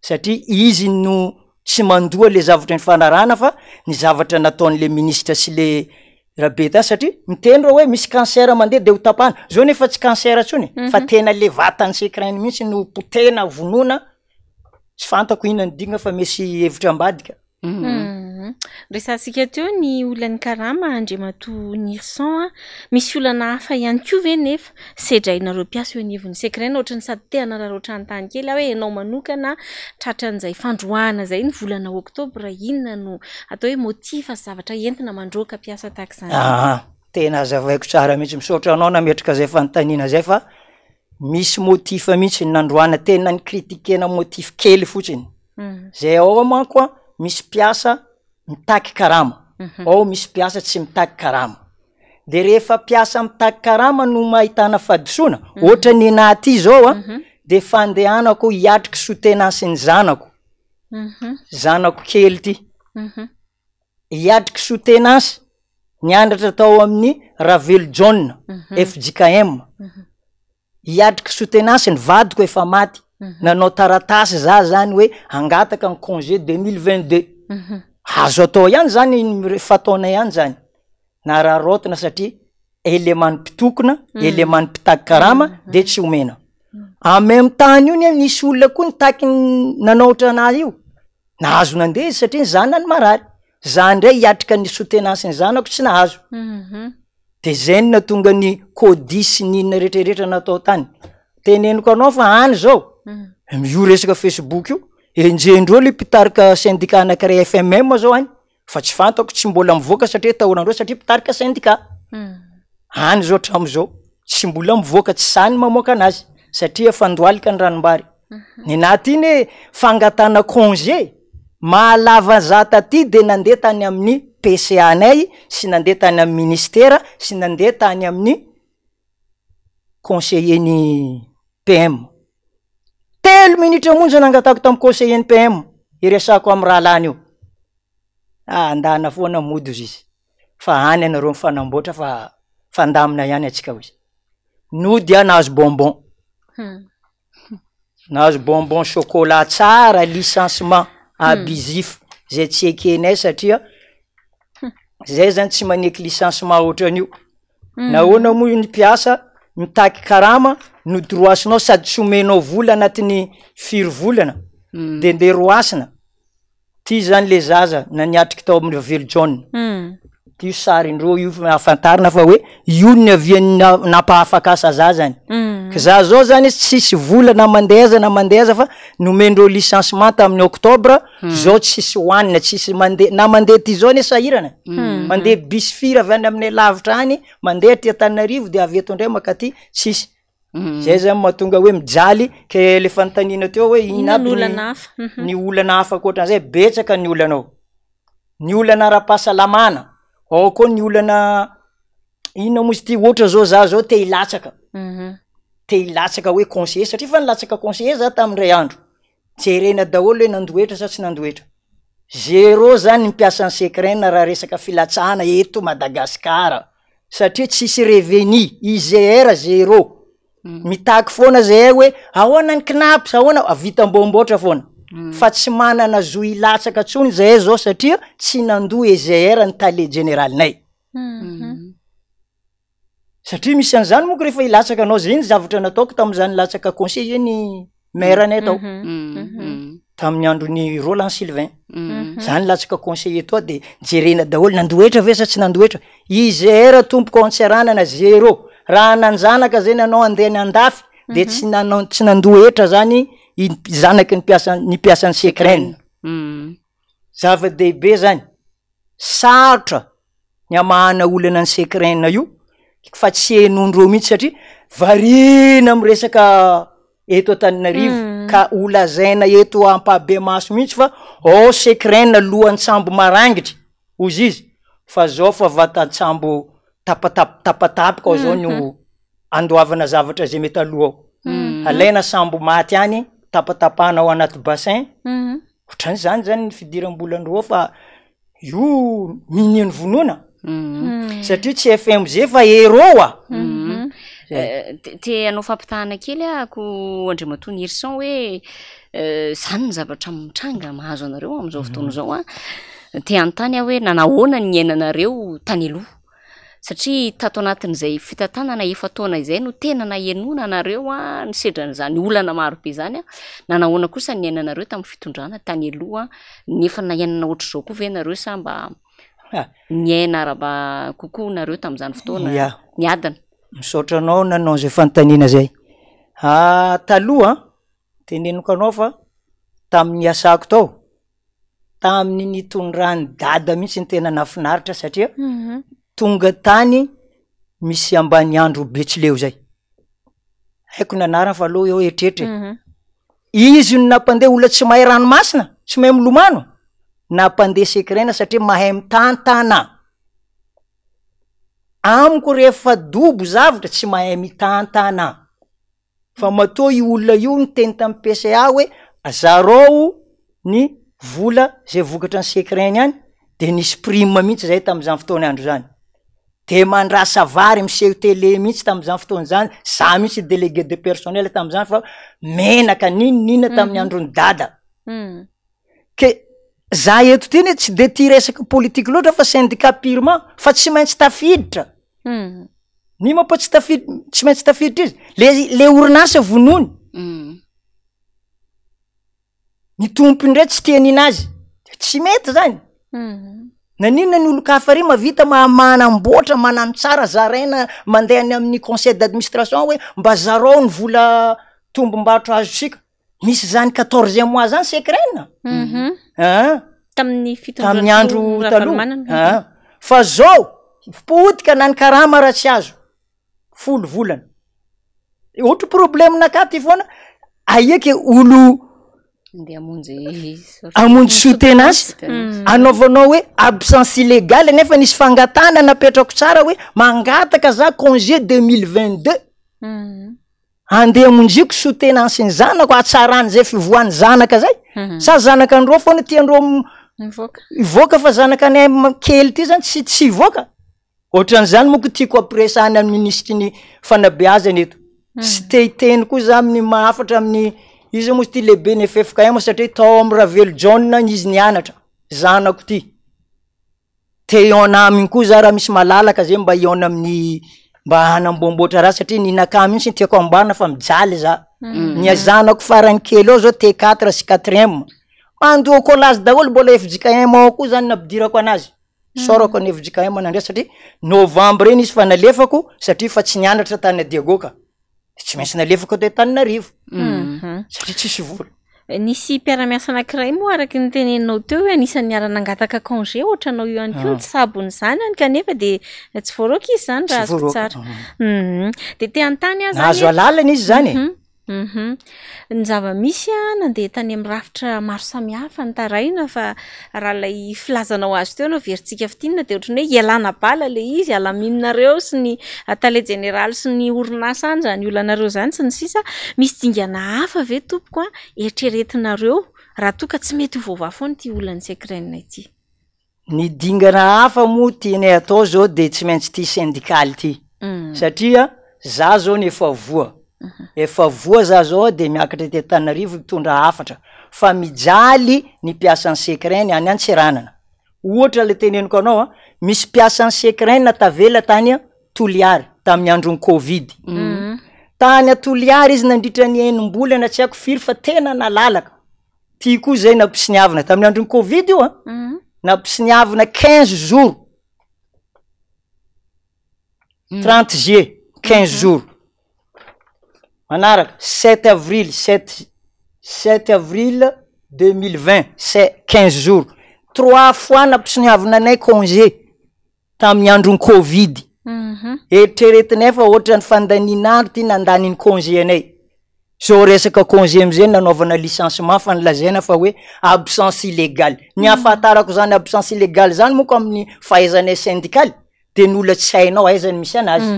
satria izy no tsy mandoa le zavatra nifanarahana fa ny zavatra nataon'le minisitra sy le Rabe tany satria miteny reo hoe misy cancer mandeha de ho tapahana, zao nefa tsy cancer tsony fa tena le vatan'ny secret mihitsy no potehina vonoina Tsy fantako inona ny dingana fa misy hevitra ambadika. Resahantsika teo ny olan'ny karama Andriamatoa Nirson a. Misy olana hafa ihany koa ve nefa sedrainareo mpiasa eo anivon'ny Secren? Ohatran'ny sady te hanararaotra hanontany kely aho hoe ianao manokana tratran'izay fandroahana izay ny volana oktobra, inona no atao hoe motif sy zavatra entina mandroaka mpiasa tahaka izany? Aa, tena hazavaiko tsara mihitsy, misaotra anao nametraka izay fanontaniana izay fa Misy motif mihitsy ny nandroana tena ny critiquena motif kely fotsiny. Zay ao manko a misy mpiasa mitaky karama, ao misy mpiasa tsy mitaky karama. De rehefa mpiasa mitaky karama no ahitana fahadisoana, ohatra ny anahy ty zao a, de fandehanako hiatriky soutenance ny zanako, zanako kely ty. Hiatriky soutenance nianatra tao amin'ny Ravelojaona, fjkm. Hiatrika soutenance ny vadiko efa maty. Nanao taratasy za zany hoe hangataka ny congé 2022. Azo atao ihany zany ny fataonay ihany zany. Nararaotina satria élément ny mpitokona, élément ny mpitaky karama de tsy omena. En même temps an'io ne nisy olona koa nitaky nanao ohatran'ahy io. Nahazo nandeha izy satria ny zanany marary. Za ndray hiatrika ny soutenance ny zanako tsy nahazo. De zay no nahatonga ny CODIS sy ny inona rehetrarehetra natao tany. Teneniko anao fa any zao, io resaka Facebook io, enjehin-dreo le mpitarika syndicat anakiray FMM zao any, fa tsy fantako, tsy mbola mivoaka satria atahorandreo satria mpitarika syndicat. Any zao hatram'zao, tsy mbola mivoaka, tsy sahy ny mamoaka anazy satria efa andohalika ny ranombary. Nenah ty ne fangatahana congé mahalava za taty de nandeha tany amin'ny PCA nay sy nandeha tany amin'ny ministera sy nandeha tany amin'ny conseiller ny PM. Telo minitra monja nangatahako tamin'ny conseiller ny PM hiresahako amin'ny rahalahiny io. Ah andana foana mody ozy izy fa any ianareo mifanamboatra fa fandamina ihany antsika ozy. Nody aho nahazo bonbon. Nahazo bonbon chocolat tsara licenciement abusif zay tsy ekenay satria zay zany tsy maneky licenciement ohatran'io. Nahoana moa ny mpiasa mitaky karama no doroasinao sady tsy omenao vola anatin'ny firy volana de ndeha roasina. Ty zany le zaza na niatriky tao amin'ny Ravelojaona. Ty io sarindreo io fa ahafantarina fa hoe io no niavian'ny na- nampahafaka asa za zany. Ka za zao zany tsisy vola na mandeha aiza na mandeha aiza fa nomendreo licenciement tamin'ny octobre, zao tsisy hohanina, tsisy mandeha, na mandeha ty zao anie sahirana. Mandeha bus firy avy any aminay lavitra any, mandeha aty Antananarivo de avy eto indray mankaty, tsisy. Zay zany mahatonga hoe mijaly ke le fanontaniana teo hoe inona aby ny olana hafa? Ny olana hafa ankoatran'izay, betsaka ny olana ao. Ny olana ara-pahasalamana, ao koa ny olana inona moa izy ity, ohatra zao za zao te hilatsaka, te hilatsaka hoe conseiller satria efa nilatsaka conseiller za tamin'indray andro, jerena daholo hoe nandoa hetra sa tsy nandoa hetra. Zéro zany ny mpiasan'ny Secren raha resaka filatsahana eto Madagasikara satria tsisy revenu, IGR zéro. Mitaky foana zahay hoe ahoana ny Cnaps, ahoana, vita amboamboatra foana fa tsy manana zo hilatsaka tsony zahay zao satria tsy nandoa IGR ny tale jeneralinay. Satria misy an'izany monko rehefa hilatsaka anao, zay ny zavatra nataoko tamin'izany nilatsaka conseiller ny maire anay tao, tamin'ny andron'i Roland Sylvain, za nilatsaka conseiller tao de jerena daholo nandoa hetra ve sa tsy nandoa hetra, IGR tompoko ao Antsiranana zéro, raha nanjanaka zay nanao andeha any andafy de tsy nanao tsy nandoa hetra zany i zanaky ny mpiasa ny mpiasan'ny Secren, zava-dehibe zany. Sarotra ny hamahana olana ny Secren io fa tsy henondreo mihitsy satria variana am resaka eto Antananarivo ka ho lazaina eto ampahibemaso mihitsy fa ao Secren lohan-tsambo marangitra hozy izy fa zao fa vatan-tsambo tapatap- tapatapaka ao zao no andoavana zavatra zay mety aloha ao. Alaina sambo maty any tapatapahana ao anaty bassin. Ohatran'izany zany ny fidiram-bolan-dreo ao fa io minia ny vonoana satria tsy FMG fa héros a! Te hanao fampitahana kely ahako Andriamatoa Nirison hoe zany ny zavatra mitranga mahazo anareo amin'izao fotoana izao an, te hanontany aho hoe nanahoana ny niainanareo tany aloha? Satria tato anatin'izay fitantanana efa-taona izay no tena nahenoana anareo nisedra an'izany olana maro be izany an, nanahoana kosa ny niainanareo tamin'ny fitondrana tany aloha, nefa niainana ohatr'izao koa ve nareo sa mba niaina ara-ba kokoa nareo tamin'izany fotoana niadana? Misaotra anao nanao an'izay fanontaniana izay. Taloha teneniko anao fa tamin'ny niasako tao, tamin'ny nitondran'i dada mihitsy ny tena nahafinaritra satria tonga tany misy ambaniandro betsileo zay, haiko ny anarany fa aleo eo eritreritra e, izy no nampandeha olona tsy mahay ranomasina, tsy mahay milomano, nampandeha secrena satria mahay mitantana, amiko rehefa dobo zavatra tsy mahay mitantana. Fa matoa io olona io niteny tamin'ny PCA hoe zarao ny vola zay vokatra ny secret-ny any de nisy prime mihitsy zay tamin'izany fotoana andro zany. De mandrasa vary miseho télé mihitsy tamin'izany fotoana izany, za mihitsy délégué de personnel tamin'izany fa menaka n'inon'inona tamin'ny andron'i dada. Ke za eto ty anie tsy de tia resaka politique loatra fa syndicat purement fa tsy maintsy tafiditra. Ny mampa tsy tafiditra, tsy maintsy tafiditra izy, le le orinasa vonoiny. Ny tompony indray tsy tia an'ina azy, de tsy mety zany. Naninona ny olon-kafa ry mahavita manamboatra, manano tsara, zaraina mandeha any amin'ny conseil d'administration hoe mba zarao ny vola tombom-barotra azontsika. Misy zany quatorzième mois zany secret-na. Aa. Tamin'ny fitondrana Tamin'ny andro taloha. Aa. Fa zao, potika na ny karama raha tsy azo. Folo volana. Ohatry problème nakà ty foana, aia ke olo Andeha hamonjy hamonjy soutenance, anaovanao hoe absence illégale nefa nisy fangatahana napetrako tsara hoe mangataka za congé 2022. Andeha hamonjiko soutenance ny zanako hatsarany zay fivoahan'ny zanaka zay, sa zanaka andreo foana tiandreo hivoaka fa zanaka anay kely ty zany tsy tsy hivoaka. Ohatran'izany moa ko tiako ampiresahana ny minisitry ny fanabeazana eto. Sy te hiteny koa za amin'ny mahafatra amin'ny iza moa izy ty lehiben'ny ffkm satria tao amin'ny Ravelo Jaona izy nianatra, zanako ty. Te hihaona aminy koa za raha misy malalaka zay mba hihaona amin'ny mba hanamboamboatra raha satria ny nakà mihitsy no tiako amboarina fa mijaly za. Ny zanako farany kely ao zao T quatre sy quatrième, mandoa collage daholo mbola fjkm ao koa zany nampidirako anazy. Isaorako ny fjkm nandray satria novembre iny izy fa nalefako satria fa tsy nianatra tany à Diego ka, tsy maintsy nalefako teto Antananarivo satria tsisy vola. Nisy mpiara-miasa anankiray moa araka ny teneninao teo hoe anisan'ny niara-nangataka congé ohatranao io ihany koa ny tsabo ny zanany kanefa dia tsy voaroaka izy izany raha azoko tsara. Dia te hanontany aho izany. Nahazo alalana izy izany e. Ny zava-misy an, nandeha tany amin'ny rafitra maro samihafa nitaraina fa raha ilay filazanao azy teo no averintsika fintinina dia ohatran'ny hoe ialana bala ilay izy, alamininareo sy ny tale jeneraly sy ny orinasa any izany olanareo izany sy ny sisa. Misy dingana hafa ve tompoko an, eritreretinareo raha toa ka tsy mety ho voavaha foana ity olan'ny Secren ity? Ny dingana hafa moa tianay atao zao de tsy maintsy ty sendikaly ty satria za zao ny efa voa, efa voa za zao de miakatra ety Antananarivo mitondra hafatra fa mijaly ny mpiasan'ny Secren any Antsiranana, ohatra le teneniko anao a, misy mpiasan'ny Secren tavela tany Toliary tamin'ny andron'ny covid, tany Toliary izy nandritra ny enim-bolana tsy haiko firy fa tena nalalaka. Ty koa zay nampisoniavina tamin'ny andron'ny covid io an, nampisoniavina 15 jours, 30 juillet, 15 jours, manaraka 7 avril, 7 7 avril 2020, se- 15 jours, trois fois nampisoniavina anay congé. tamin'ny andron'ny covid. Eritreretinay fa ohatran'ny fandanian'andro ty nandany ny congé anay. Zao resaka congé amizay nanaovana licenciement fa nolazaina fa hoe absence illégale. Ny ahafantarako zany absence illégale zany monko amin'ny fahaizanay syndical de ny olona tsy hainao aiza ny misy anazy.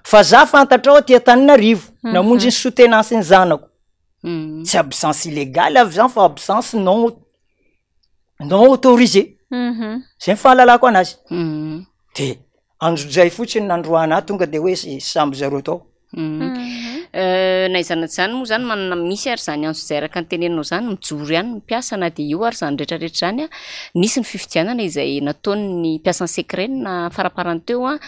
Fa za fantatrao aty Antananarivo namonjy ny soutenance ny zanako. Tsy absence illégale avy zany fa absence non non autorisé zay ny fahalalako anazy de anjojay fotsiny nandroahana ahy tonga de hoe samby zareo tao. Na izany na tsy izany moa zany manana misy ary izany antsojay araka ny teneninao izany mijoro ihany ny mpiasa na dia eo ary izany rehetra rehetra izany an, nisy ny fifidianana izay nataon'ny mpiasan'ny Secren faraparany teo an,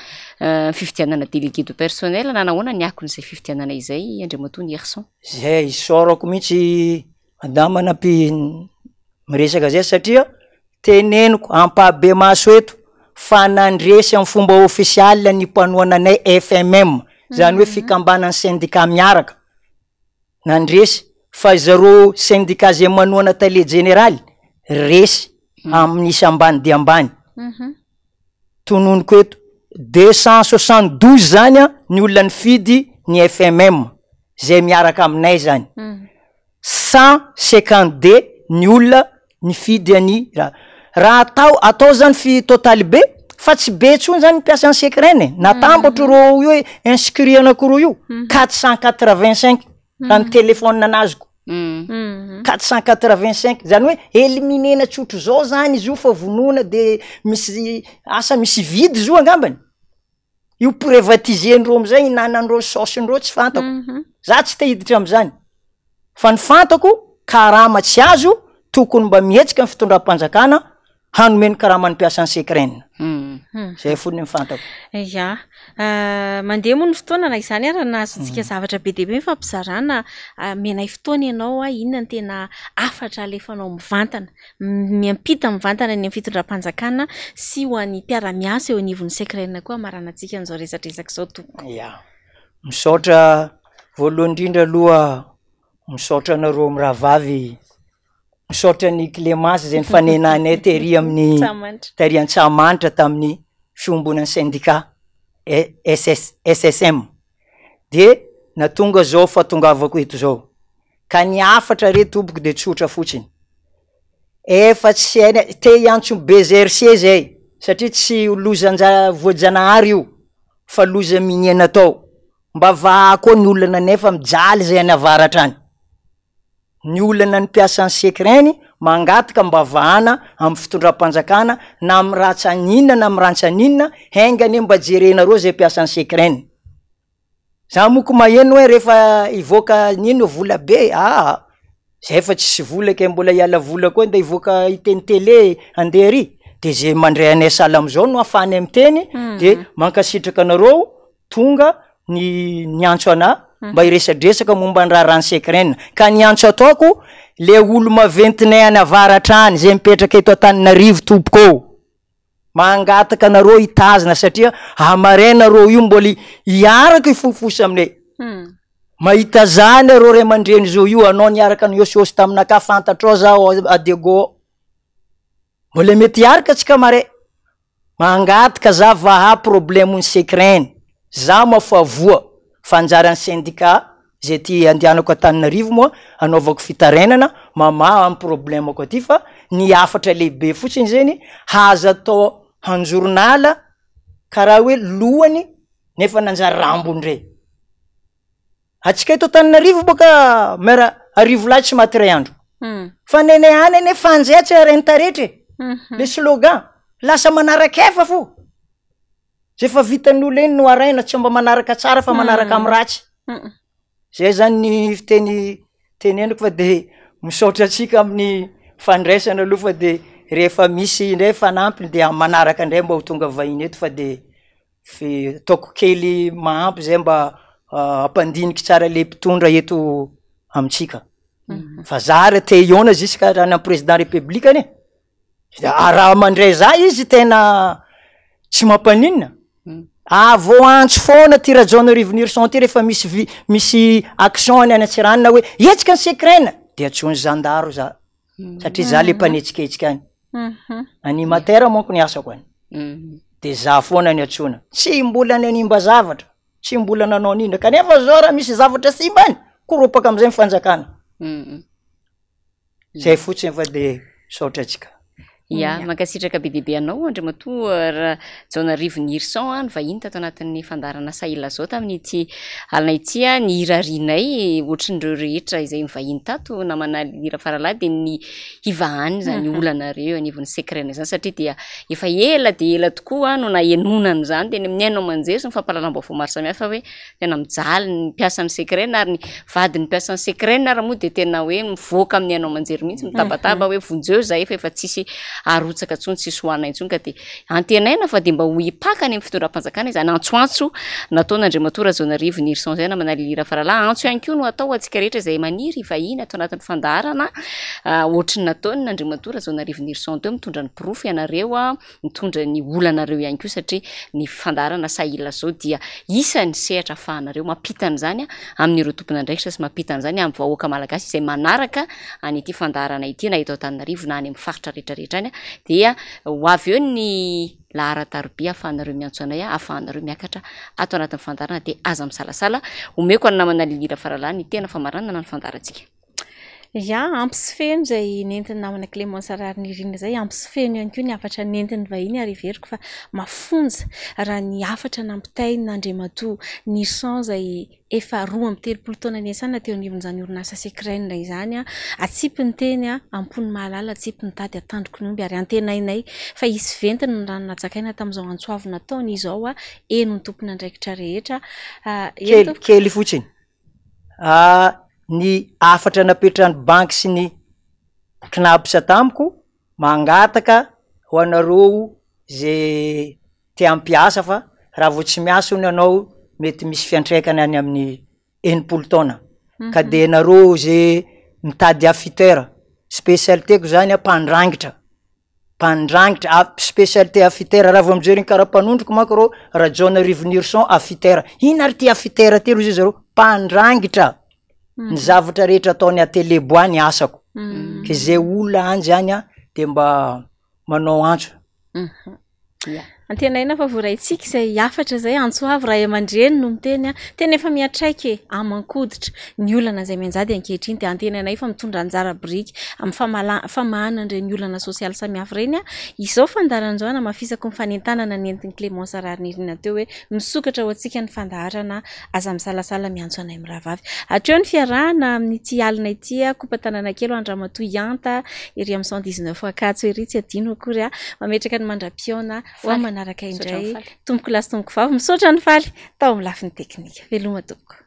fifidianana délégué de personnel, nanahoana ny akon'izay fifidianana izay Andriamatoa Nierson? Zay isaorako mihitsy Madama nampi miresaka zay satria teneniko ampahibemaso eto fa nandresy amin'ny fomba ofisialy ny mpanohana anay FMM, zany hoe fikambanan'ny sendika miaraka, nandresy fa zareo sendika zay manohana tale jeneraly resy amin'ny isa ambany dia ambany. Tononiko eto, 272 zany an ny olona nifidy ny FMM zay miaraka aminay zany, 152 ny olona nifidy an'i raha, raha atao atao zany fi total be fa tsy be intsony zany ny mpiasan'ny Secren e, natambatro reo io hoe inscrit anakiroa io, 485 raha ny telephone anazoko. 485 zany hoe éliminer-na tsotr'izao zany izy io fa vonoina de misy asa misy vide izy io angambany. Io privatiser-ndreo amizay hinanandreo saosindreo tsy fantako. Za tsy te hiditra amizany. Fa ny fantako karama tsy azo, tokony mba mihetsika ny fitondram-panjakana hanome ny karaman'ny mpiasan'ny Secren. Zay fotsiny ny fantako. Ya. Mandeha moa ny fotoana na izany ara nahazoantsika zavatra be dia be nifampizarana. Omenay fotoana ianao, inona no tena hafatra alefanao mivantana, miampita mivantana any amin'ny fitondram-panjakana sy ho an'ny mpiara-miasa eo anivon'ny Secren koa hamaranantsika an'izao resadresaka izao tompoko. Ya. Misaotra voalohany indrindra aloha misaotra anareo mirahavavy, misaotra an'i Clémence izay nifanenanay tery amin'ny tery Antsahamanitra tamin'ny fiombonan'ny syndicat SS SSM de natonga zao fahatongavako eto zao ka ny hafatra re tompoko de tsotra fotsiny, efa tsy hainay te hiantso BGRC zay satria tsy lozan-ja- voajanahary io fa loza minia natao, mba vaha koa ny olana nefa mijaly zay any avaratra any, ny olana ny mpiasan'ny secret-ny mangataka mba vahana amin'ny fitondram-panjakana na amin'ny ratsany inona na amin'ny rantsany inona, enga anie mba jerenareo zay mpiasan'ny secret-ny, za moko maheno hoe rehefa hivoaka n'inona vola be, aa zay fa tsisy vola ke mbola hiala vola koa ndeha hivoaka hiteny tele andeha ary, de ze mandray anay sahala am'zao no ahafahanay miteny de mankasitraka anareo tonga ny niantso anah mba hiresadresaka momba ny raharahan'ny Secren, ka ny antso ataoko le olo maventinay any avaratra any ze mipetraka eto Antananarivo tompoko ô, mangataka anareo hitazona satria hamaray nareo io mbola hiaraka hifofosa aminay, mahita za nareo ray aman-dreny zao io, anao niaraka niôsiôsy taminakahy fantatrao zaho à Diego, mbola mety hiaraka tsika maray. Mangataka za vaha problème ny secren, za moa fa voa fa anjaran'ny syndicat zay ty andehanako Antananarivo moa anaovako fitarainana mamaha ny problème ko aty fa ny hafatra lehibe fotsiny zeny aza atao anjoronala karaha hoe lohany nefa nanjary rambony ndray. Atsika eto Antananarivo boka maire Arivolahy tsy maty iray andro. Fa nenay any anie fanjaitra rain-taretra e. Le slogan lasa manaraka efa fo. Zay efa vitan'ny olona iny no araina tsy mba manaraka tsara fa manaraka amin'ny ratsy. Zay zany ny fiteny teneniko fa de misaotra antsika amin'ny fandraisana aloha fa de rehefa misy indray fanampiny de amin'ny manaraka indray mba ho tonga vahiny eto fa de Fe ataoko kely mahampy zay mba hampandiniky tsara le mpitondra eto amintsika. Fa za ary te hihaona jusqu'à any amin'ny président république anie, raha mandray za izy tena tsy mampaninona, ah vao antso foana ty Rajaonarivo Nirson ty rehefa misy vi- misy action any any Antsiranana hoe hetsika ny secren de antsoin'ny zandary za. satria za le mpanetsiketsika any animateur manko ny asako any de za foana ny antsoina tsy mbola nanimba zavatra tsy mbola nanao an'inona kanefa zao raha misy zavatra simba any koropaka am'izay ny fanjakana zay fotsiny fa de misaotra antsika. Ya, mankasitraka be dia be anao Andriamatoa Rajaonarivo Nirson a, nivahiny tato anatin'ny fandaharana Sahy Lazao tamin'ity alina ity a, ny irarianay ohatrin'ireo rehetra izay nivahiny tato namana Lira Faralahy dia ny hivahany izany olanareo eo anivon'ny Secren izany satria dia efa ela dia ela tokoa no nahenoana an'izany teny amin'ny haino aman-jery sy ny fampahalalam-baovao maro samihafa hoe tena mijaly ny mpiasan'ny Secren ary ny vadin'ny mpiasan'ny Secren ary moa dia tena hoe mivoaka amin'ny haino aman-jery mihitsy mitabataba hoe vonjeo izahay fa efa tsisy arotsaka intsony, tsisy hohanina intsony ka dia antenaina fa dia mba ho hipaka any amin'ny fitondram-panjakana izany antsoantso nataon'Andriamatoa Rajaonarivo Nirson izay namana Lily Rafaralahy. Antso ihany koa no atao ho antsika rehetra izay maniry hivahiny ato anatin'ny fandaharana ohatry ny nataon'Andriamatoa Rajaonarivo Nirson teo, mitondra ny porofo ianareo mitondra ny olanareo ihany koa satria ny fandaharana Sahil zao dia isan'ny sehatra ahafahanareo mampita an'izany amin'ireo tompon'andraikitra sy mampita an'izany amin'ny vahoaka malagasy izay manaraka an'ity fandaharana ity na eto Antananarivo na any amin'ny faritra rehetra rehetra any dia ho avy eo ny laharan-tarobia ahafahanareo miantso anay ahafahanareo miakatra ato anatin'ny fandaharana dia aza misalasala omeko an'ny namana Lily Rafaralahy ny tena famaranana ny fandaharantsika. Ya, ampy sy feno izay nentin'ny namana Clémence Raharinirina izay, ampy sy feno ihany koa ny hafatra nentin'ny vahiny ary heveriko fa mafonja raha ny hafatra nampitain'Andriamatoa Nirson izay efa 32 taona niasana teo anivon'izany orinasa Secren izany. Atsipy ny teny, am-pon'ny mahalala, atsipy ny tady, atandroky ny omby ary antenainay fa hisy ventiny ny rano natsakaina tamin'izao antso avo nataony izao, heno ny tompon'andraikitra rehetra. Kely, kely fotsiny. Ny hafatra napetran'ny banky sy ny Cnaps tamiko, mangataka ho anareo ze te hampiasa fa raha vao tsy miasa hono ianao mety misy fiantraikany any amin'ny 60 taona, ka de nareo ze mitady affûteur, spécialité-ko zany an mpandrangitra. Mpandrangitra, a spécialité affûteur, raha vao mijery ny kara-panondroko manko reo Rajaonarivonirison affûteur, inona ary ty affûteur ty rozy zareo, mpandrangitra, ny zavatra rehetra ataony atelier bois ny asako, ke ze olona any zany an de mba manao antso. Antenaina fa voaraintsika izay hafatra izay, antso avo ray aman-dreny no miteny an, tena efa miantraika e, aman-koditra ny olana izay mianjady ankehitriny dia antenainay fa mitondra anjara biriky amin'ny famala- famahana an'ireny olana sosialy samihafa ireny an. Izao fandaharana izao hanamafisako ny fanentanana nentin'i Clémence Raharinirina teo hoe misokatra ho antsika ny fandaharana, aza misalasala miantso anay mirahavavy. Hatreo ny fiarahana amin'ity alina ity, kopa-tanana kely ho an-dRamatoa Ihanta ery amin'ny 119 Ankatso ery, tsy adino akory an. Mametraka ny mandra-pihaona ho amin'ny manaraka indray. Tompoko lahy sy tompoko vavy, misaotra an'i Faly tao amin'ny lafiny teknika. Veloma tompoko.